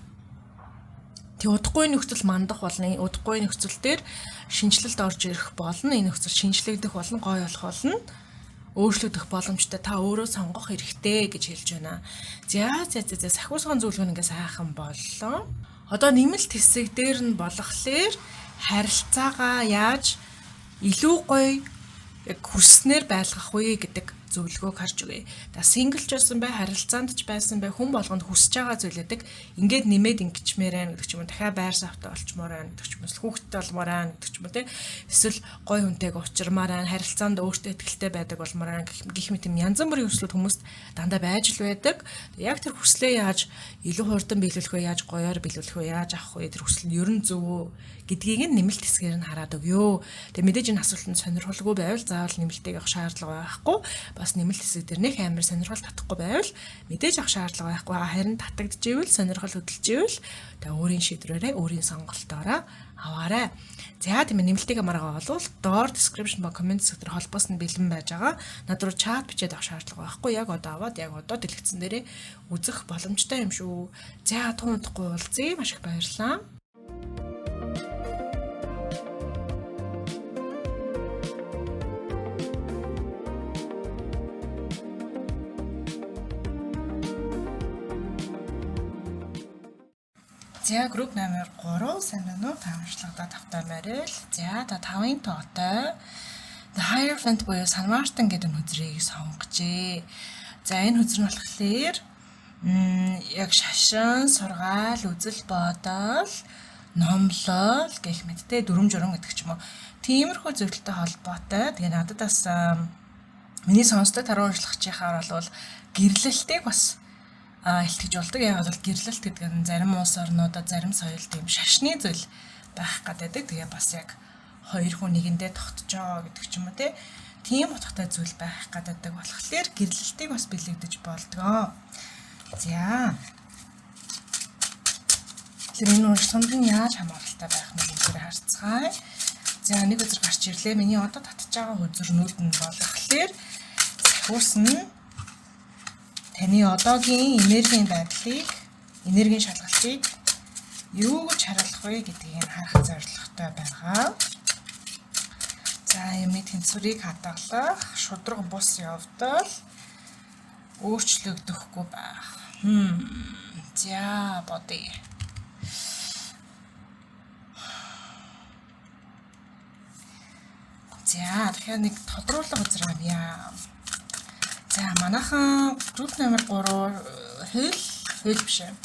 Тэг удахгүй нөхцөл мандах болно. Удахгүй нөхцөл дээр шинэчлэлт орж ирэх болно. Энэ нөхцөл шинэчлэгдэх болно, гоё болох болно, өөрчлөгдөх боломжтой, та өөрөө сонгох хэрэгтэй гэж хэлж байна. За, сахиусган зөвлөгөө ингээ сайхан боллоо. Одоо нэмэлт хэсэг дээр нь болохоор харилцаагаа яаж илүү гоё яг хүсснээр байлгах вэ гэдэг зөвлөгөөг харж өгье. За, single ч байсан бай, харилцаанд ч байсан бай, хүн болгонд хүсэж байгаа зүйлээдэг ингээд нэмээд ингэчмээр байна гэдэг ч юм уу, дахиад байр савтай болчмоор байна гэдэг ч юм уу, хүүхэдтэй болмоор байна гэдэг ч юм уу, те. Эсвэл гой хүнтэйг учирмаар байна, харилцаанд өөртөө ихтэй байдаг болмоор байна гэх мэт юм янз бүрийн хүслүүд хүмүүст дандаа байж л байдаг. Яг тэр хүслээ яаж илүү хурдан биелүүлэх вэ, яаж гоёор биелүүлэх вэ, яаж авах вэ, тэр хүсэл нь ерөн зөв үү гэдгийг нь нэмэлт хэсгээр нь хараад өгөө. Тэгээ мэдээж энэ асуултанд сонирхолгүй байвал заавал нэмэлтийг авах шаардлага байхгүй. Бас нэмэлт хэсэг дээр нэх амар сонирхол татахгүй байвал мэдээж авах шаардлага байхгүй. Харин татагдчихвэл, сонирхол хөдөлживэл тэгээ өөрийн шийдвэрээрээ, өөрийн сонголтоороо аваарай. За, тийм ээ, нэмэлтийг амаргаа болвол доор description ба comment хэсэг дээр холбоос нь бэлэн байж байгаа. Над руу чат бичээд авах шаардлага байхгүй. Яг одоо аваад, яг одоо дэлгэцэн дээрээ үзэх боломжтой юм шүү. За, тун удахгүй уулзъя. Маш их баярлалаа. За, групп номер 3, сайн байна уу? Та уншлагадаа тавтай морил. За, та тавын тоотой The Hierophant буюу Санваартан гэдэг нүзрийг сонгожээ. За, энэ хүзэр нь болохоор яг шашин, сургаал, үзэл бодол, номлол гэх мэт, те, дүрм журам гэдэг ч юм уу. Тиймэрхүү зүйлтэй холбоотой. Тэгээ надад бас миний сонсдог таруу уншлагчийнхаар бол гэрлэлтийг бас илтгэж болдог. Яг бол гэрлэлт гэдэг нь зарим улс орнуудад, зарим соёлд ийм шашны зүйл байх гэдэг. Тэгээ бас яг Хоёр хүн нэгэндээ тогтжоо гэдэг ч юм уу те. Тийм утгатай зүйл байх гадаадаг болохоор гэрлэлтийг бас бэлэгдэж болдгоо. За. Тэгэхээр энэ уншлаганд нь яаж хамааралтай байх нь бүгдээр харцгаая. За, нэг үзэр гарч ирлээ. Миний одоо татж байгаа хөзөрнүүд нь болохоор сахиус нь таны одоогийн энергийн байдлыг, энергийн шалгалтыг юу гэж харуулах вэ гэдгийг нь харах зорилготой байгаа. За, юмны тэнцвэрийг хадгалах, шударга бус явдал, өөрчлөгдөхгүй байх. За, бодъё. За, тэгэхээр нэг тодруулга үзэр авъя. За, манайхан групп номер 3 хууль биш ээ.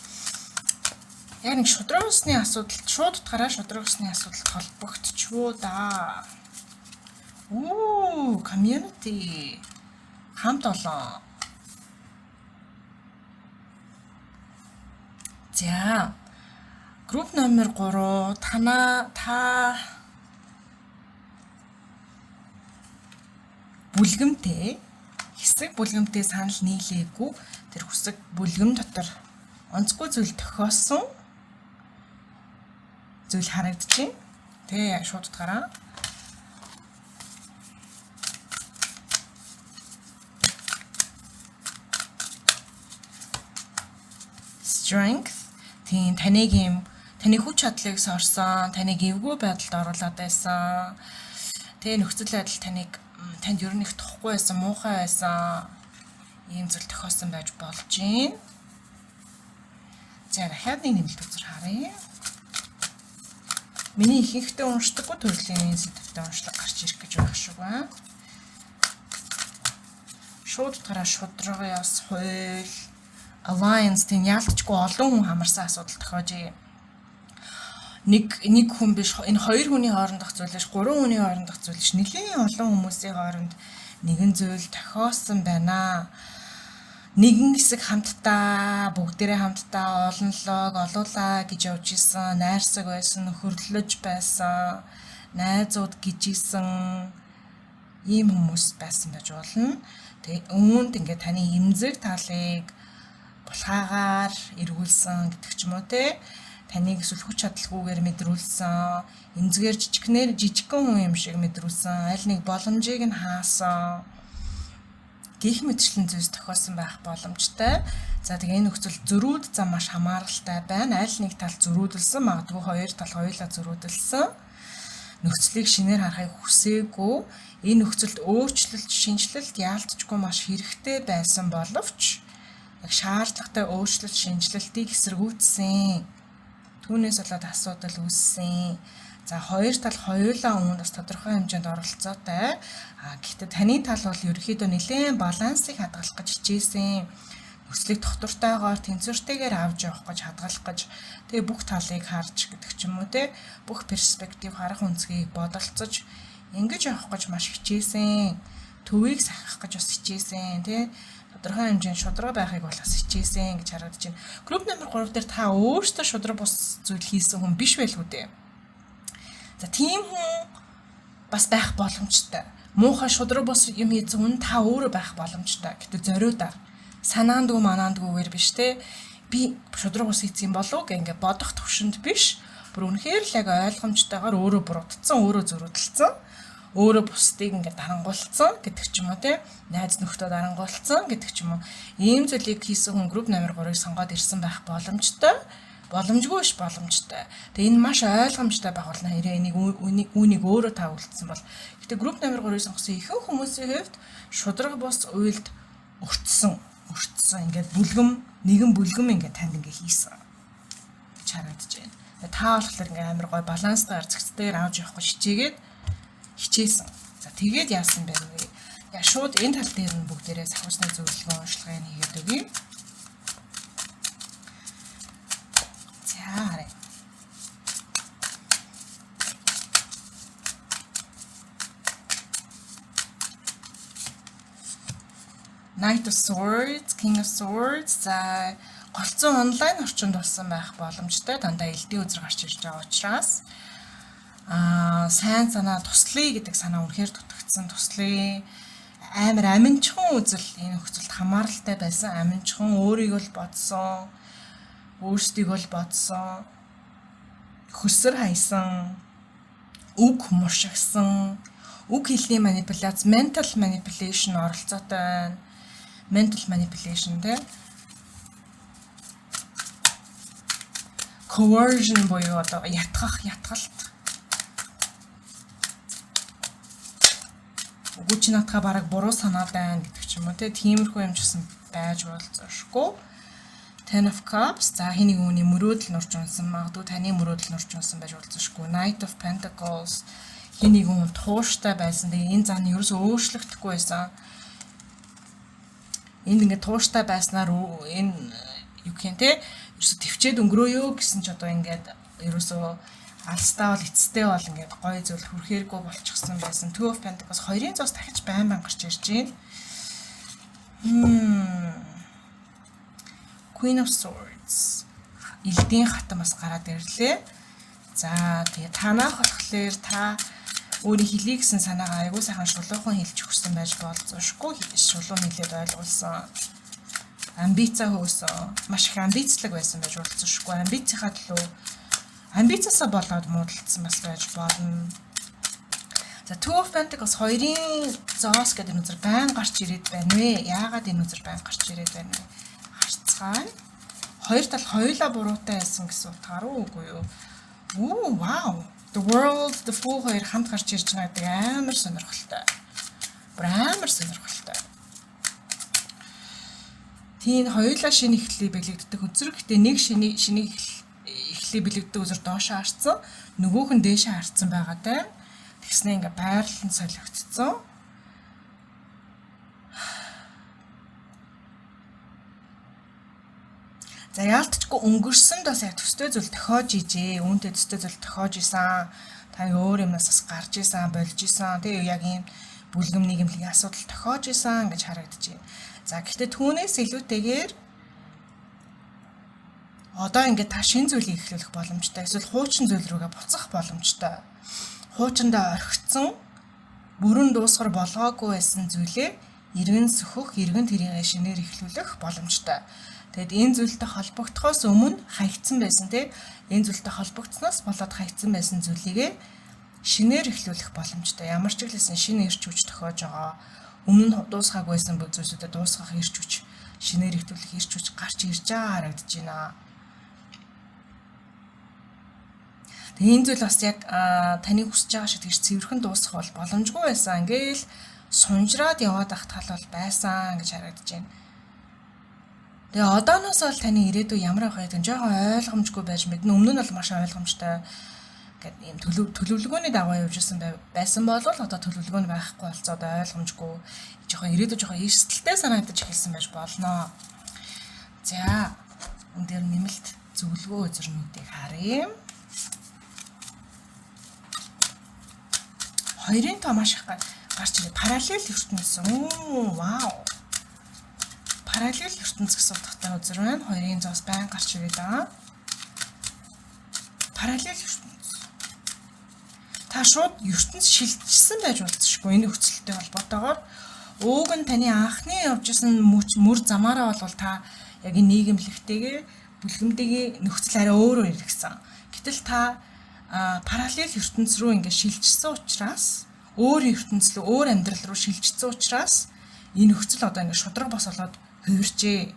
Яг нэг шударга ёсны асуудал, шууд утгаараа шударга ёсны асуудалд холбогдчихвоо да. Оо, community, хамт олон. За. Групп номер 3, танаа та бүлгэмтэй, хэсэг бүлгэмтэй санал нийлээгүй, тэр хэсэг бүлгэм дотор онцгүй зүйл тохиосон зүйл харагдчихэв. Тэ, шууд утгаараа. Strength, тийм, таныг юм, таны хүч чадлыг сорсон, таныг эвгүй байдалд оруулаад байсан. Тэгээ нөхцөл байдал таныг, танд ер нь их тухгүй байсан, муухай байсан ийм зүйл тохиосон байж болж байна. За, дахиад нэг нэмэлт үзэр харъя. Миний ихэнхдээ уншдаггүй төрлийн сэдэвтэй уншлага гарч ирэх гэж байх шиг байна. Шууд утгаараа шударга ёс, хууль, alliance, тийм, яалтчгүй олон хүн хамарсан асуудал тохиожээ. Нэг хүн биш, энэ хоёр хүний хоорондох зүйл биш, гурван хүний хоорондох зүйл биш, нэлээд олон хүмүүсийн хооронд нэгэн зүйл тохиосон байна. Нэгэн хэсэг хамтдаа, бүгдээрээ хамтдаа олонлог олуулаа гэж явж исэн, найрсаг байсан, нөхөрлөж байсан, найзууд гэж исэн ийм хүмүүс байсан байж болно. Тэгээ үүнд ингээд таны эмзэг талыг булхаагаар эргүүлсэн гэдэг ч юм уу те, таныг эсвэл хүч чадалгүйгээр мэдрүүлсэн, эмзгээр жижигнэр жижигхэн хүн юм шиг мэдрүүлсэн, аль нэг боломжийг нь хаасан гэх мэтчлэн зүйлс тохиосон байх боломжтой. За, тэгээ энэ нөхцөл зөрүүд зам маш хамааралтай байна. Аль нэг тал зөрүүдэлсэн, магадгүй хоёр тал хоёулаа зөрүүдэлсэн. Нөхцөлийг шинээр харахыг хүсээгүй. Энэ нөхцөлд өөрчлөлт, шинэчлэлт яалтчгүй маш хэрэгтэй байсан боловч яг шаардлагатай өөрчлөлт, шинэчлэлтийг эсэргүүцсэн. Түүнээс болоод асуудал үүссэн. За, хоёр тал хоёулаа үүнд бас тодорхой хэмжээнд оролцоотой. А гэхдээ таны тал бол ерөнхийдөө нэлээд балансыг хадгалах гэж хичээсэн. Нөхцөлийг тогтвортойгоор, тэнцвэртэйгээр авч явах гэж, хадгалах гэж, тэгээ бүх талыг харж гэдэг ч юм уу те, бүх перспектив, харах өнцгийг бодолцож ингэж явах гэж маш хичээсэн. Төвийг сахих гэж бас хичээсэн те, тодорхой хэмжээнд шударга байхыг бол бас хичээсэн гэж харагдаж байна. Групп номер 3 дээр та өөртөө шударга бус зүйл хийсэн хүн биш байлгүй дээ. За, тийм хүн бас байх боломжтой. Муухай шударга бус юм хийсэн хүн та өөрөө байх боломжтой. Гэтэ зориудаар, санаандгүй манаандгүйгээр биш те, би шударга бус хийсэн болов гэх ингээ бодох төвшөнд биш. Бүр үнэхээр л яг ойлгомжтойгоор өөрөө буруудсан, өөрөө зөрүүдэлсэн, өөрөө бусдыг ингээд дарангуйлцсан гэдэг ч юм уу те, найз нөхдөө дарангуйлцсан гэдэг ч юм уу, ийм зүйлийг хийсэн хүн групп номер 3-ыг сонгоод ирсэн байх боломжтой, боломжгүй биш, боломжтой. Тэгээ энэ маш ойлгомжтой байх болно. Хэрэг энийг үүнийг өөрөө та үйлдсэн бол. Гэтэ групп номер 3-ыг сонгосон ихэнх хүмүүсийн хувьд шударга бус уйлд өртсөн, өртсөн, ингээд бүлгэм, нэгэн бүлгэм ингээд танд ингээд хийсэн гэж харагдаж байна. Та болохоор ингээд амар гой баланстайгаар, зэгцтэйгээр авч явах гэж хичээгээд хичээсэн. За, тэгээд яасан бэ вэ? Я шууд энэ тал дээр нь бүгдээрээ сахиусны зөвлөгөө уншлагыг хийгээд өгье. За, харъя. Knight of Swords, King of Swords. За, голцсон онлайн орчинд болсон байх боломжтой. Дандаа элдийн үзэр гарч ирж байгаа учраас Сайн санаа, туслая гэдэг санаа үнэхээр дутагдсан, туслая. Амар аминчхан үзэл энэ нөхцөлд хамааралтай байсан. Аминчхан өөрийгөө л бодсон, өөрсдийгөө л бодсон, хөсөр хайсан, үг мушигсан, үг хэлний манипуляц, mental manipulation оролцоотой байна. Mental manipulation, те. Coercion буюу одоо ятгах, ятгалт. Үгүй, чи наадхаа бараг буруу санаад байна гэдэг ч юм уу, те. Тиймэрхүү юм ч гэсэн байж болзошгүй. Ten of Cups, за, хэн нэг хүний мөрөөдөл нурж унсан, магадгүй таны мөрөөдөл нурж унсан байж болзошгүй. Knight of Pentacles, хэн нэг хүн тууштай байсан. Тэгээ энэ зан ерөөсөө өөрчлөгдөхгүй байсан. Энд ингээд тууштай байснаар энэ юу гэх юм, те, ерөөсөө төвчээд өнгөрөөё гэсэн ч одоо ингээд ерөөсөө алстаа бол эцэстээ бол ингээд гоё зүйл хүрэхээргүй болчихсон байсан. Two of Pentacles, хоёрын зоос дахиж байн байн гарч ирж байна. Queen of Swords. Элдийн хатан бас гараад ирлээ. За, тэгээ танаах болохоор та өөрийн хэлье гэсэн санаагаа айгүй сайхан шулуухан хэлж өгсөн байж болзошгүй, шулуун хэлээд ойлгуулсан. Амбицаа хөөсөн. Маш их амбицлаг байсан байж болзошгүй. Амбицийнхаа төлөө, амбицаасаа болоод муудалцсан бас байж болно. За, Two of Pentacles, хоёрын зоос гэдэг энэ үзэр байн гарч ирээд байна вэ? Яагаад энэ үзэр байн гарч ирээд байна вэ? Харцгаая. Хоёр тал хоёулаа буруутай байсан гэсэн утгаар уу, үгүй юу? Оо, вау. The World, The Fool хоёр хамт гарч ирж байгаа гэдэг амар сонирхолтой. Бүр амар сонирхолтой. Тийм, хоёулаа шинэ эхлэлийг бэлэгддэг үзэр. Гэтэ нэг шинэ эхлэлийг бэлэгддэг үзэр доошоо харцсан, нөгөөх нь дээшээ харцсан байгаа даа. Тэгснэ ингээ байрлал нь солигдсон. За, яалтчгүй өнгөрсөнд бас яг төстэй зүйл тохиож ижээ. Үүнтэй төстэй зүйл тохиож исэн. Та өөр юмнаас бас гарч исэн, болж исэн. Тэгээ яг ийм бүлгэм нийгэмлэгийн асуудал тохиож исэн гэж харагдаж байна. За, гэхдээ түүнээс илүүтэйгээр одоо ингээд та шинэ зүйлийг эхлүүлэх боломжтой. Эсвэл хуучин зүйл рүүгээ буцах боломжтой. Хуучиндаа орхицсон, бүрэн дуусгар болгоогүй байсан зүйлээ эргэн сөхөх, эргэн тэрийгээ шинээр эхлүүлэх боломжтой. Тэгэд энэ зүйлтэй холбогдохоос өмнө хаягдсан байсан, тий. Энэ зүйлтэй холбогдсноос болоод хаягдсан байсан зүйлийгээ шинээр эхлүүлэх боломжтой. Ямар ч хэлсэн шинэ эрч хүч тохиож байгаа. Өмнө нь дуусгаагүй байсан зүйлсүүдэд дуусгах эрч хүч, шинээр эхлүүлэх эрч хүч гарч ирж байгаа харагдаж байна. Тэгээ энэ зүйл бас яг таны хүсэж байгаа шиг тэгж цэвэрхэн дуусгах бол боломжгүй байсан. Ингээл сунжраад яваад ах тал бол байсан гэж харагдаж байна. Тэгээ одооноос бол таны ирээдүй ямар байх вэ гэдэг нь жоохон ойлгомжгүй байж мэднэ. Өмнө нь бол маш ойлгомжтой гэдэг ийм төлөвлөгөөний дагуу явж исэн байсан бол одоо төлөвлөгөө нь байхгүй болцоод ойлгомжгүй, жоохон ирээдүй жоохон эрсдэлтэй санагдаж эхэлсэн байж болно. За, энэ дээр нэмэлт зөвлөгөө үзэрнүүдийг харъя. Хоёрын тоо маш их гарч ирээ. Параллел ертөнц. Оо, вау. Параллел ертөнц гэсэн утгатай үзэр байна. Хоёрын зоос байн гарч ирээд байгаа. Параллел ертөнц. Та шууд ертөнц шилжсэн байж болзошгүй энэ нөхцөлтэй холбоотойгоор. Ууг нь таны анхны явж исэн мөр замаараа бол та яг энэ нийгэмлэгтэйгээ, бүлгэмтэйгээ нөхцөл арай өөрөөр эргэсэн. Гэтэл та параллел ертөнц рүү ингээд шилжсэн учраас, өөр ертөнц рүү, өөр амьдрал руу шилжсэн учраас энэ нөхцөл одоо ингээд шударга бос болоод хувирчээ.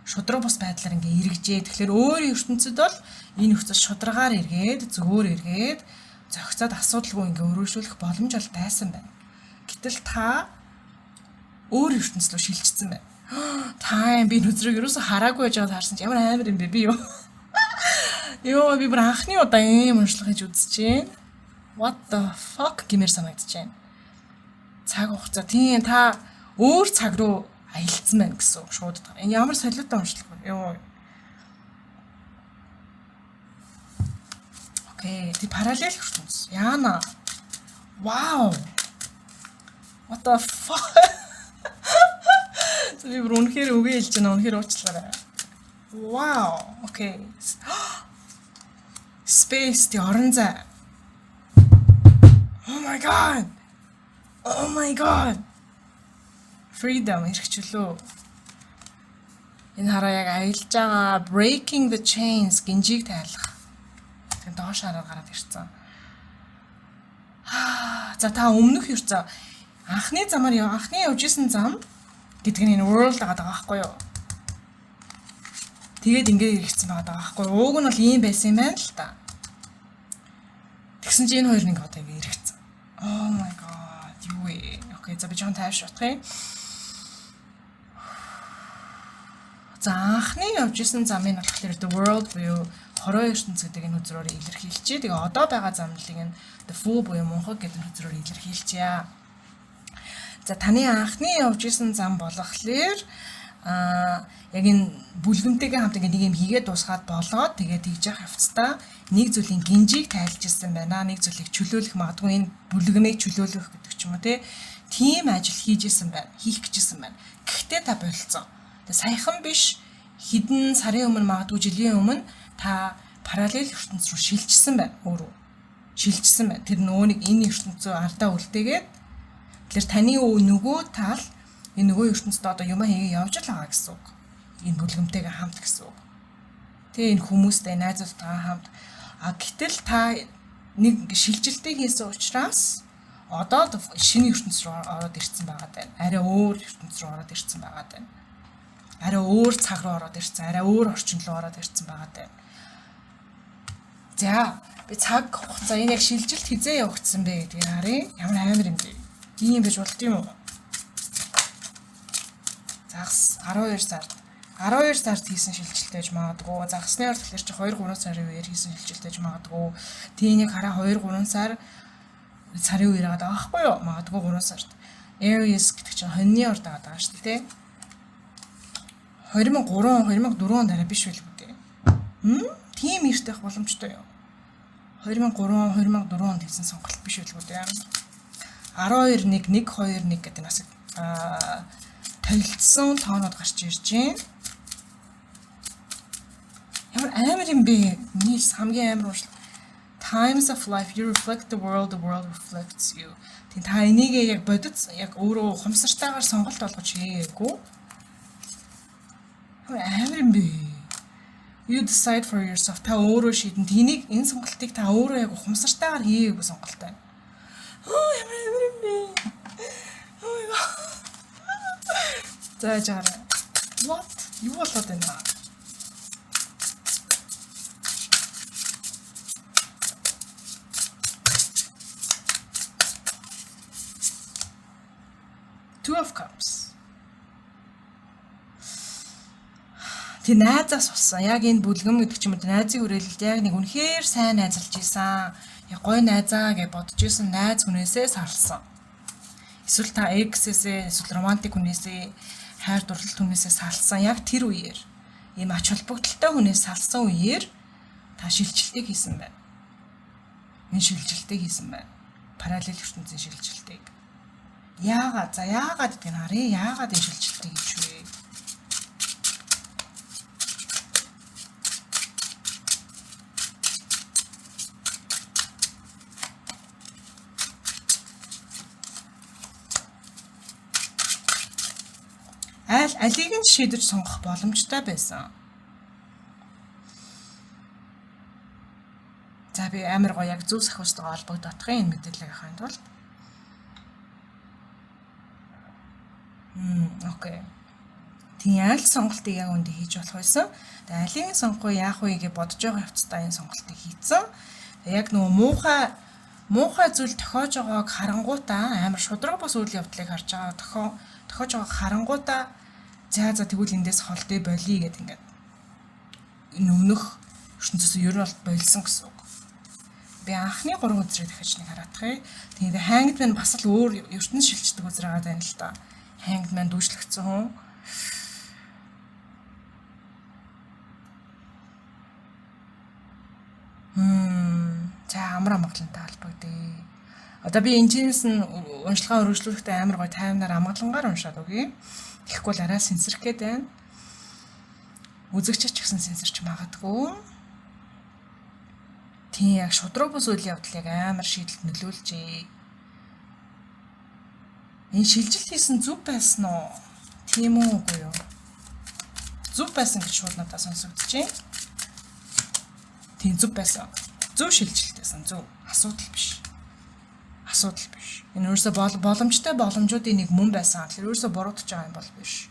Шударга бус байдлаар ингээд эргэжээ. Тэгэхээр өөр ертөнцид бол энэ нөхцөл шударгаар эргээд, зөвөр эргээд, зохицоод асуудалгүй ингээд өргөжлөх боломж бол байсан байна. Гэтэл та өөр ертөнц рүү шилжчихсэн байна. Та юм би нүзрийг ерөөсө хараагүй байж байгаад харсан чи ямар амар юм бэ, би юу? Йоо, би бүр анхны удаа ийм уншлага хийж үзэж байна. What the fuck гэмээр санагдаж байна. Цаг хугацаа, тийм, та өөр цаг руу аялцсан байна гэсэн үг шууд. Энэ ямар солиотой уншлага вэ? Йоо. Okay, тэг параллел ертөнц. Яана. Вау. What the fuck? Би бүр үнэхээр үгээ хэлж байна. Үнэхээр уучлаарай. Вау. Okay. Space, тэг орон зай. Oh my God. Oh my God. Freedom, эрхчлөө. Энэ хараа яг аялж байгаа, breaking the chains, гинжийг тайлах. Тэгээ доош хараад гараад ирсэн. За, та өмнөх ертөнц анхны замаар яв анхны явж исэн зам гэдэг нь энэ world байгаа байхгүй юу? Тэгээд ингээд иргэцсэн байгаа байхгүй юу? Ууг нь бол ийм байсан юм байна л та. Тэгсэн чинь энэ хоёр нэг одоо ингээд эргэцсэн. Oh my God. Юу вэ? Okay, за, би жоохон тайвш утах юм. За, анхны явж исэн замыг болохоор the world буюу хороо ертөнц гэдэг энэ хөзрөөр илэрхийлжээ. Тэгээ одоо байгаа замналыг нь the fool буюу мунхаг гэдэг хөзрөөр илэрхийлжээ. За, таны анхны явж исэн зам болохоор яг энэ бүлгэмтэйгээ хамт ингээ нэг юм хийгээд дуусгаад болоод, тэгээд тэгж явах явцдаа нэг зүйлийн гинжийг тайлж ирсэн байна. Нэг зүйлийг чөлөөлөх, магадгүй энэ бүлгэмийг чөлөөлөх гэдэг ч юм уу, тийм ажил хийж исэн байна. Хийх гэжсэн байна. Гэхдээ та болцсон. Тэгээ саяхан биш, хэдэн сарын өмнө, магадгүй жилийн өмнө та параллел ертөнц рүү шилжсэн байна өөрөө. Шилжсэн байна. Тэр нөгөө нэг энэ ертөнцөө ардаа үлдээгээд, тэгэхээр таны нөгөө тал энэ нөгөө ертөнцид одоо юм хийгээ явж л байгаа гэсэн үг. Энэ бүлгэмтэйгээ хамт гэсэн үг. Тэгээ энэ хүмүүстэй, найзуудтайгаа хамт. А гэтэл та нэг шилжилтийг хийсэн учраас одоо шинэ ертөнц рүү ороод ирсэн байгаа даа. Арай өөр ертөнц рүү ороод ирсэн байгаа даа. Арай өөр цаг руу ороод ирсэн, арай өөр орчин руу ороод ирсэн байгаа даа. За, би цаг хугацаа, энэ яг шилжилт хизээ явагдсан бэ гэдгийг харъя. Ямар амар юм бэ? Ийм байж болд юм уу? Загас 12 сард, 12 сард хийсэн шилжилт байж магадгүй. Загасны орд тэгэхээр чи 2 3 сарын үеэр хийсэн шилжилт байж магадгүй. Тийнийг хараа, 2 3 сарын үеэр байгаа байхгүй юу? Магадгүй 3 сард. Aries гэдэг чинь хоньны орд байгаа шүү дээ. 2003, 2004 онд арай биш байлгүй дээ. Хм? Тийм эрт байх боломжтой юу? 2003, 2004 онд хийсэн сонголт биш байлгүй дээ. 12 1 1 2 1 гэдэг нас толилцсон тоонууд гарч ирж байна. Ямар амар юм бэ? Миний хамгийн амар уншлага. Times of life, you reflect the world, the world reflects you. Тийм, та энийг яг бодит, яг өөрөө ухамсартайгаар сонголт болгож хийгээгүй. Ямар амар юм бэ? You decide for yourself. Та өөрөө шийдэн. Тэнийг, энэ сонголтыг та өөрөө яг ухамсартайгаар хийгээгүй сонголт байна. Оо, ямар амар юм бэ? Oh my God. За, жаарай. What? Юу болоод байна? Two of Cups. Тэг найзаас болсон. Яг энэ бүлгэм гэдэг ч юм уу, найзын хүрээлэлд яг нэг үнэхээр сайн найзалж исэн. Яг гоё найзаа гэж бодож исэн найз хүнээсээ салсан. Эсвэл та ex-ээсээ, эсвэл романтик хүнээсээ, хайр дурлалт хүнээсээ салсан. Яг тэр үеэр, ийм ач холбогдолтой хүнээс салсан үеэр та шилжилтийг хийсэн байна. Энэ шилжилтийг хийсэн байна. Параллел ертөнцийн шилжилтийг. Яагаад? За, яагаад гэдгийг харъя. Яагаад энэ шилжилтийг хийж вэ? Аль алийг нь шийдэж сонгох боломжтой байсан. За, би амар гоё яг зөв сахиустайгаа холбогдох энэ мэдээллийг авахын тулд. Okay. Тийм, аль сонголтыг яг үндэ хийж болох байсан. Тэгээ алийг сонгохгүй яах вэ гэж бодож байгаа явцдаа энэ сонголтыг хийцэн. Тэгээ яг нөгөө муухай муухай зүйл тохиож байгааг харангуутаа, амар шудраг бус үйл явдлыг харж байгаа тохиож байгааг харангуутаа, за за, тэгвэл эндээс холдъё, болиё гэдэг ингээд энэ өмнөх ертөнцөөс ер нь бол болсон гэсэн үг. Би анхны гурван үзрийг дахиж нэг хараадах юм. Тэгээд Hanged Man бас л өөр ертөнц шилждэг үзэр байгаа даа л та. Hanged Man, дүүжлэгдсэн хүн. За, амар амгалантай холбогдъё. Одоо би энэчнээс нь уншилгаа өргөжлүүлэхдээ амар гоё таймнаар амгалангаар уншаад өгье. Тэгэхгүй бол арай сэнсэрх гээд байна. Үзэгч ч гэсэн сэнсэрч магадгүй. Тийм, яг шудраг бус үйл явдлыг амар шийдэлд нөлөөлжээ. Энэ шилжилт хийсэн зөв байсан уу? Тийм үү, үгүй юу? Зөв байсан гэж шууд надад сонсогдож байна. Тийм, зөв байсан. Зөв шилжилт байсан. Зөв. Асуудал биш. Асуудал биш. Энэ өөрөөсөө боломжтой боломжуудын нэг мөн байсан. Тэгэхээр өөрөөсөө буруутж байгаа юм бол биш.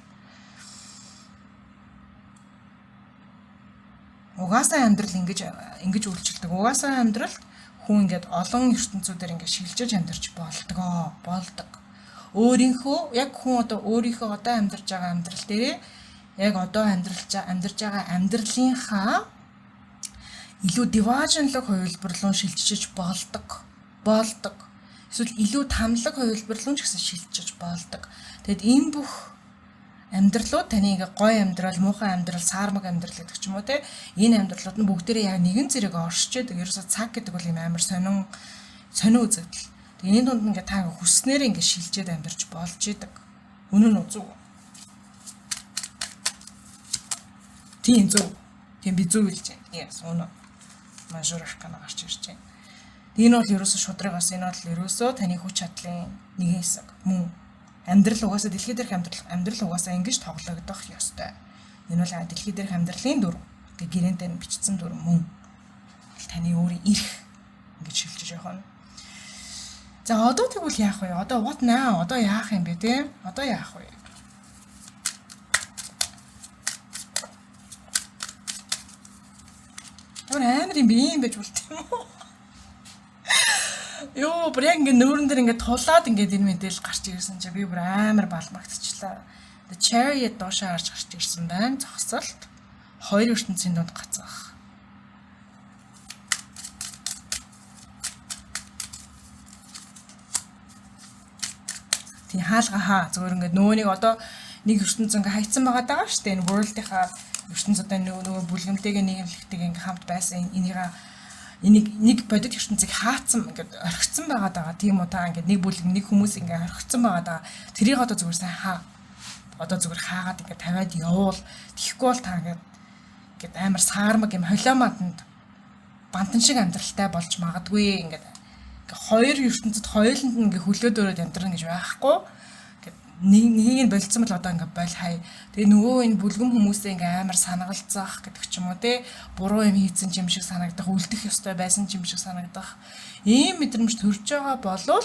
Угаасаа амьдрал ингэж үйлчилдэг. Угаасаа амьдралд хүн ингээд олон ертөнцүүдээр ингээд шилжиж амьдарч болдгоо, болдог. Өөрийнхөө яг хүн одоо өөрийнхөө одоо амьдарч байгаа амьдрал дээрээ яг одоо амьдарч байгаа амьдралынхаа илүү диваажинлаг хувилбар руу шилжиж болдог. Болдог. Эсвэл илүү тамлаг хувилбар руу ч гэсэн шилжиж болдог. Тэгэд энэ бүх амьдралууд таны ингээ гой амьдрал, муухай амьдрал, саармаг амьдрал гэдэг ч юм уу те. Энэ амьдралууд нь бүгдээрээ яг нэгэн зэрэг оршиж байдаг. Ерөөсөө цаг гэдэг бол юм амар сонин сонин үзэгдэл. Тэгээ энэ дунд ингээ та хүснээр ингээ шилжээд амьдарч болж идэг. Үнэн үү, зөв? Тийм, зөв. Тийм, би зөв хэлж байна. Yes, үнэн. Major Arcana гарч ирж байна. Энэ бол ерөөсөө шудрагаас, энэ бол ерөөсөө таны хүч чадлын нэгэн хэсэг мөн. Амьдрал угаасаа дэлхий дээрх амьдрал угаасаа ингэж тоглогдох ёстой. Энэ бол дэлхий дээрх амьдралын дүр. Ингээ гэрээнтэй нь бичсэн дүр мөн. Таны өөрийн эрх ингэж шилжиж явах нь. За, одоо тэгвэл яах вэ? Одоо what now? Одоо яах юм бэ те? Одоо яах вэ? Ямар амар юм бэ, юм байж болт юм уу? Йоо, бүр яг ингээ нүүрэн дээр ингээ тулаад ингээ энэ мэдээлэл гарч ирсэн чи би бүр амар балмагдчихлаа. The Chariot доошоо харж гарч ирсэн байна. Зогсолт. Хоёр ертөнцийн дунд гацах. Тийм, хаалга хаа, зүгээр ингээд нөгөө нэг одоо нэг ертөнц ингээ хайцсан байгаа даа шүү дээ. Энэ world-ийнхаа ертөнц одоо нөгөө бүлгэмтэйгээ, нийгэмлэгтэйгээ ингээ хамт байсан энийга энийг нэг бодит ертөнцийг хаацсан, ингээд орхицсан байгаа даа. Тийм үү, та ингээд нэг бүлэг, нэг хүмүүс ингээд орхицсан байгаа даа. Тэрийг одоо зүгээр сайн хаа. Одоо зүгээр хаагаад ингээд тавиад явуул. Тэгэхгүй бол та ингээд амар саармаг юм холио манданд бантан шиг амьдралтай болж магадгүй. Ингээд хоёр ертөнцид хоёуланд нь ингээ хөлөө дөрөөд амьдрна гэж байхгүй. Ингээд нэг нэгийг нь болцсон бол одоо ингээ боль хай. Тэгээ нөгөө энэ бүлгэм хүмүүсээ ингээ амар санагалцах гэдэг ч юм уу те. Буруу юм хийцэн юм шиг санагдах, үлдэх ёстой байсан юм шиг санагдах. Ийм мэдрэмж төрж байгаа болвол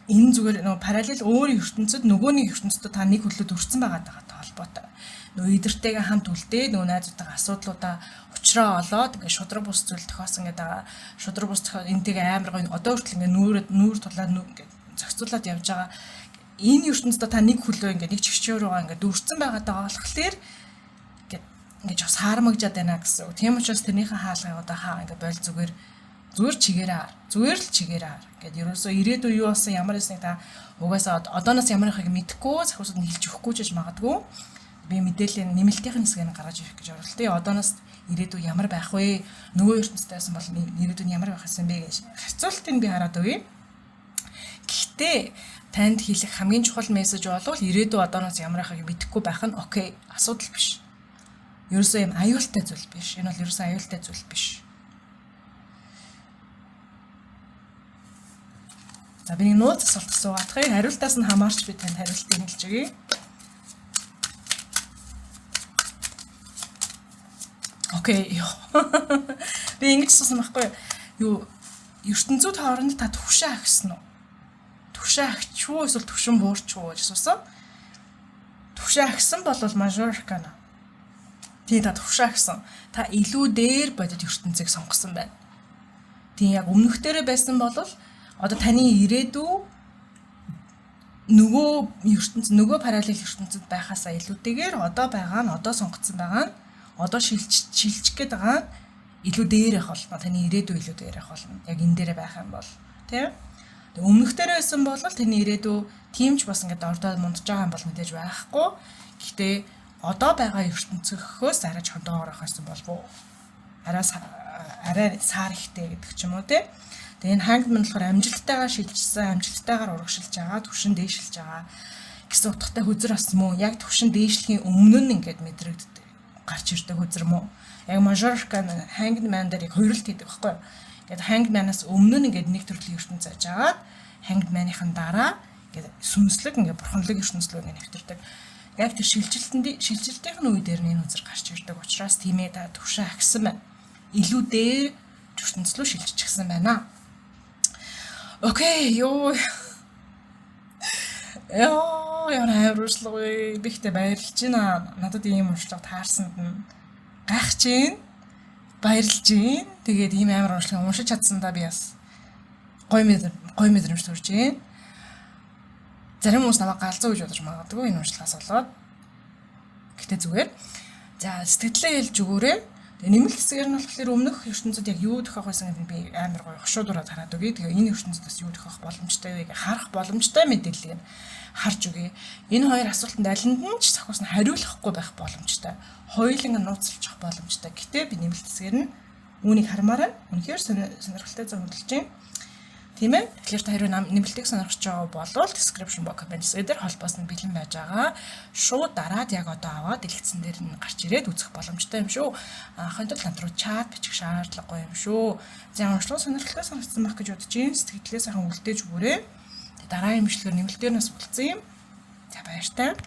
энэ зүгээр нөгөө параллел өөр ертөнцид нөгөө нэг ертөнцид та нэг хөлөө төрсэн байгаа даа холбоотой. Нөгөө идэртэйгээ хамт үлдээ, нөгөө найзуудтайгаа асуудлуудаа учраа олоод ингээ шудраг бус зүйл тохиосон гэдэг байгаа. Шудраг бус тохио энтэйгээ амар гоё одоо хүртэл ингээ нүүр тулаад ингээ зохицуулаад явж байгаа. Энэ ертөнцид та нэг хөлөө ингээ нэг чигчээр рүүгээ ингээ дүүрсэн байгаа даа болохоор ингээ ингээ жоо саармагжаад байна гэсэн үг. Тийм учраас тэрнийхээ хаалгыг одоо хаа, ингээ боль, зүгээр зүгээр чигээрээ хар. Зүгээр л чигээрээ хар. Ингээд ерөөсөө ирээдүй юу болсон, ямар байсныг та угаасаа одооноос ямар ихийг мэдэхгүй, захиусад нь хэлж өгөхгүй ч гэж магадгүй. Би мэдээллийн нэмэлтийн хэсгийг гаргаж ирэх гэж оролдъё. Одооноос ирээдүй ямар байх вэ? Нөгөө ертөнцид байсан бол ирээдүй нь ямар байх гэсэн бэ гэж харьцуултыг би хараад өгье. Гэхдээ танд хэлэх хамгийн чухал мессеж бол ирээдүй одооноос ямар байхыг мэдэхгүй байх нь okay, асуудал биш. Ерөөсөө юм аюултай зүйл биш. Энэ бол ерөөсөө аюултай зүйл биш. За, би нэг нууц асуулт асуугаадах. Хариултаас нь хамаарч би танд хариултыг хэлж өгье. Okay. Би ингэж асуусан байхгүй юу? Ертөнцүүд хооронд та түгшээ ахисан уу? Түгшээ ахич уу эсвэл түвшин буурч уу гэж асуусан. Түгшээ ахисан бол Major Arcana. Тийм, та түгшээ ахисан. Та илүү дээр бодит ертөнцийг сонгосон байна. Тийм, яг өмнөх дээрээ байсан бол одоо таны ирээдүй нөгөө ертөнц, нөгөө параллел ертөнцид байхаасаа илүүтэйгээр одоо байгаа нь, одоо сонгоцсон байгаа нь, одоо шилжих гээд байгаа нь илүү дээр явах болно. Таны ирээдүй илүү дээр явах болно. Яг энэ дээрээ байх юм бол тийм. Тэг өмнөх дээрээ байсан бол таны ирээдүй тийм ч бас ингээд ордоо мундж байгаа юм бол мэдээж байхгүй. Гэхдээ одоо байгаа ертөнцөхөөс арай чондоогоор авах байсан болов уу? Арай арай саар ихтэй гэдэг ч юм уу те. Тэгээ энэ Hanged Man болохоор амжилттайгаар шилжсэн, амжилттайгаар урагшилж байгаа, түвшин дээшилж байгаа гэсэн утгатай хөзөр бас мөн. Яг түвшин дээшлэхийн өмнө нь ингээд мэдрэгддэг, гарч ирдэг хөзөр мөн. Яг Major Arcana Hanged Man дээр яг хоёролт хийдэг байхгүй юу? Ингээд Hanged Man-аас өмнө нь ингээд нэг төрлийн ертөнц яаж агаад Hanged Man-ийн дараа ингээд сүнслэг, ингээд бурханлаг ертөнцлөө ингээд нэвтэрдэг. Яг тэр шилжилтийн үе дээр нь энэ үзэр гарч ирдэг учраас тийм ээ, та төвшөө агсан байна. Илүү дээр ертөнцлөө шилжчихсэн байна. Okay, ёо. Яа, ямар амар уншлага вэ? Би ихтэй баярлж байна. Надад ийм уншлага таарсанд нь гайхаж байна. Баярлж байна. Тэгээд ийм амар уншлага уншиж чадсандаа би бас гоё мэдрэмж төрж байна. Зарим хүмүүс намайг галзуу гэж бодож магадгүй энэ уншлагаас болоод. Гэтэ зүгээр. За, сэтгэлдээ хэлж өгөөрэй. Тэгээ нэмэлт хэсгээр нь болохоор өмнөх ертөнцид яг юу тохиох байсан гэдэг нь би амар гоё хошуудураад хараад өгье. Тэгээ энэ ертөнцид бас юу тохиох боломжтой вэ гэж харах боломжтой мэдээллийг нь харж өгье. Энэ хоёр асуултанд алинд нь ч цохиус нь хариулахгүй байх боломжтой. Хоёуланг нь нууцлчих боломжтой. Гэтэ би нэмэлт хэсгээр нь үүнийг хармаар байна. Үнэхээр сонирхолтой зам хөдөлж байна. Тийм ээ. Тэгэхээр та хэрвээ нэмэлтийг сонирхож байгаа бол description box, comment дээр холбоос нь бэлэн байж байгаа. Шууд дараад яг одоо аваад дэлгэцэн дээр нь гарч ирээд үзэх боломжтой юм шүү. Анхын тулд над руу чат бичих шаардлагагүй юм шүү. За, уншлага сонирхолтой санагдсан байх гэж бодож байна. Сэтгэлдээ сайхан үлдээж өгөөрэй. Дараагийн бичлэгээр нэмэлтээр нас уулзсан юм. За, баяртай.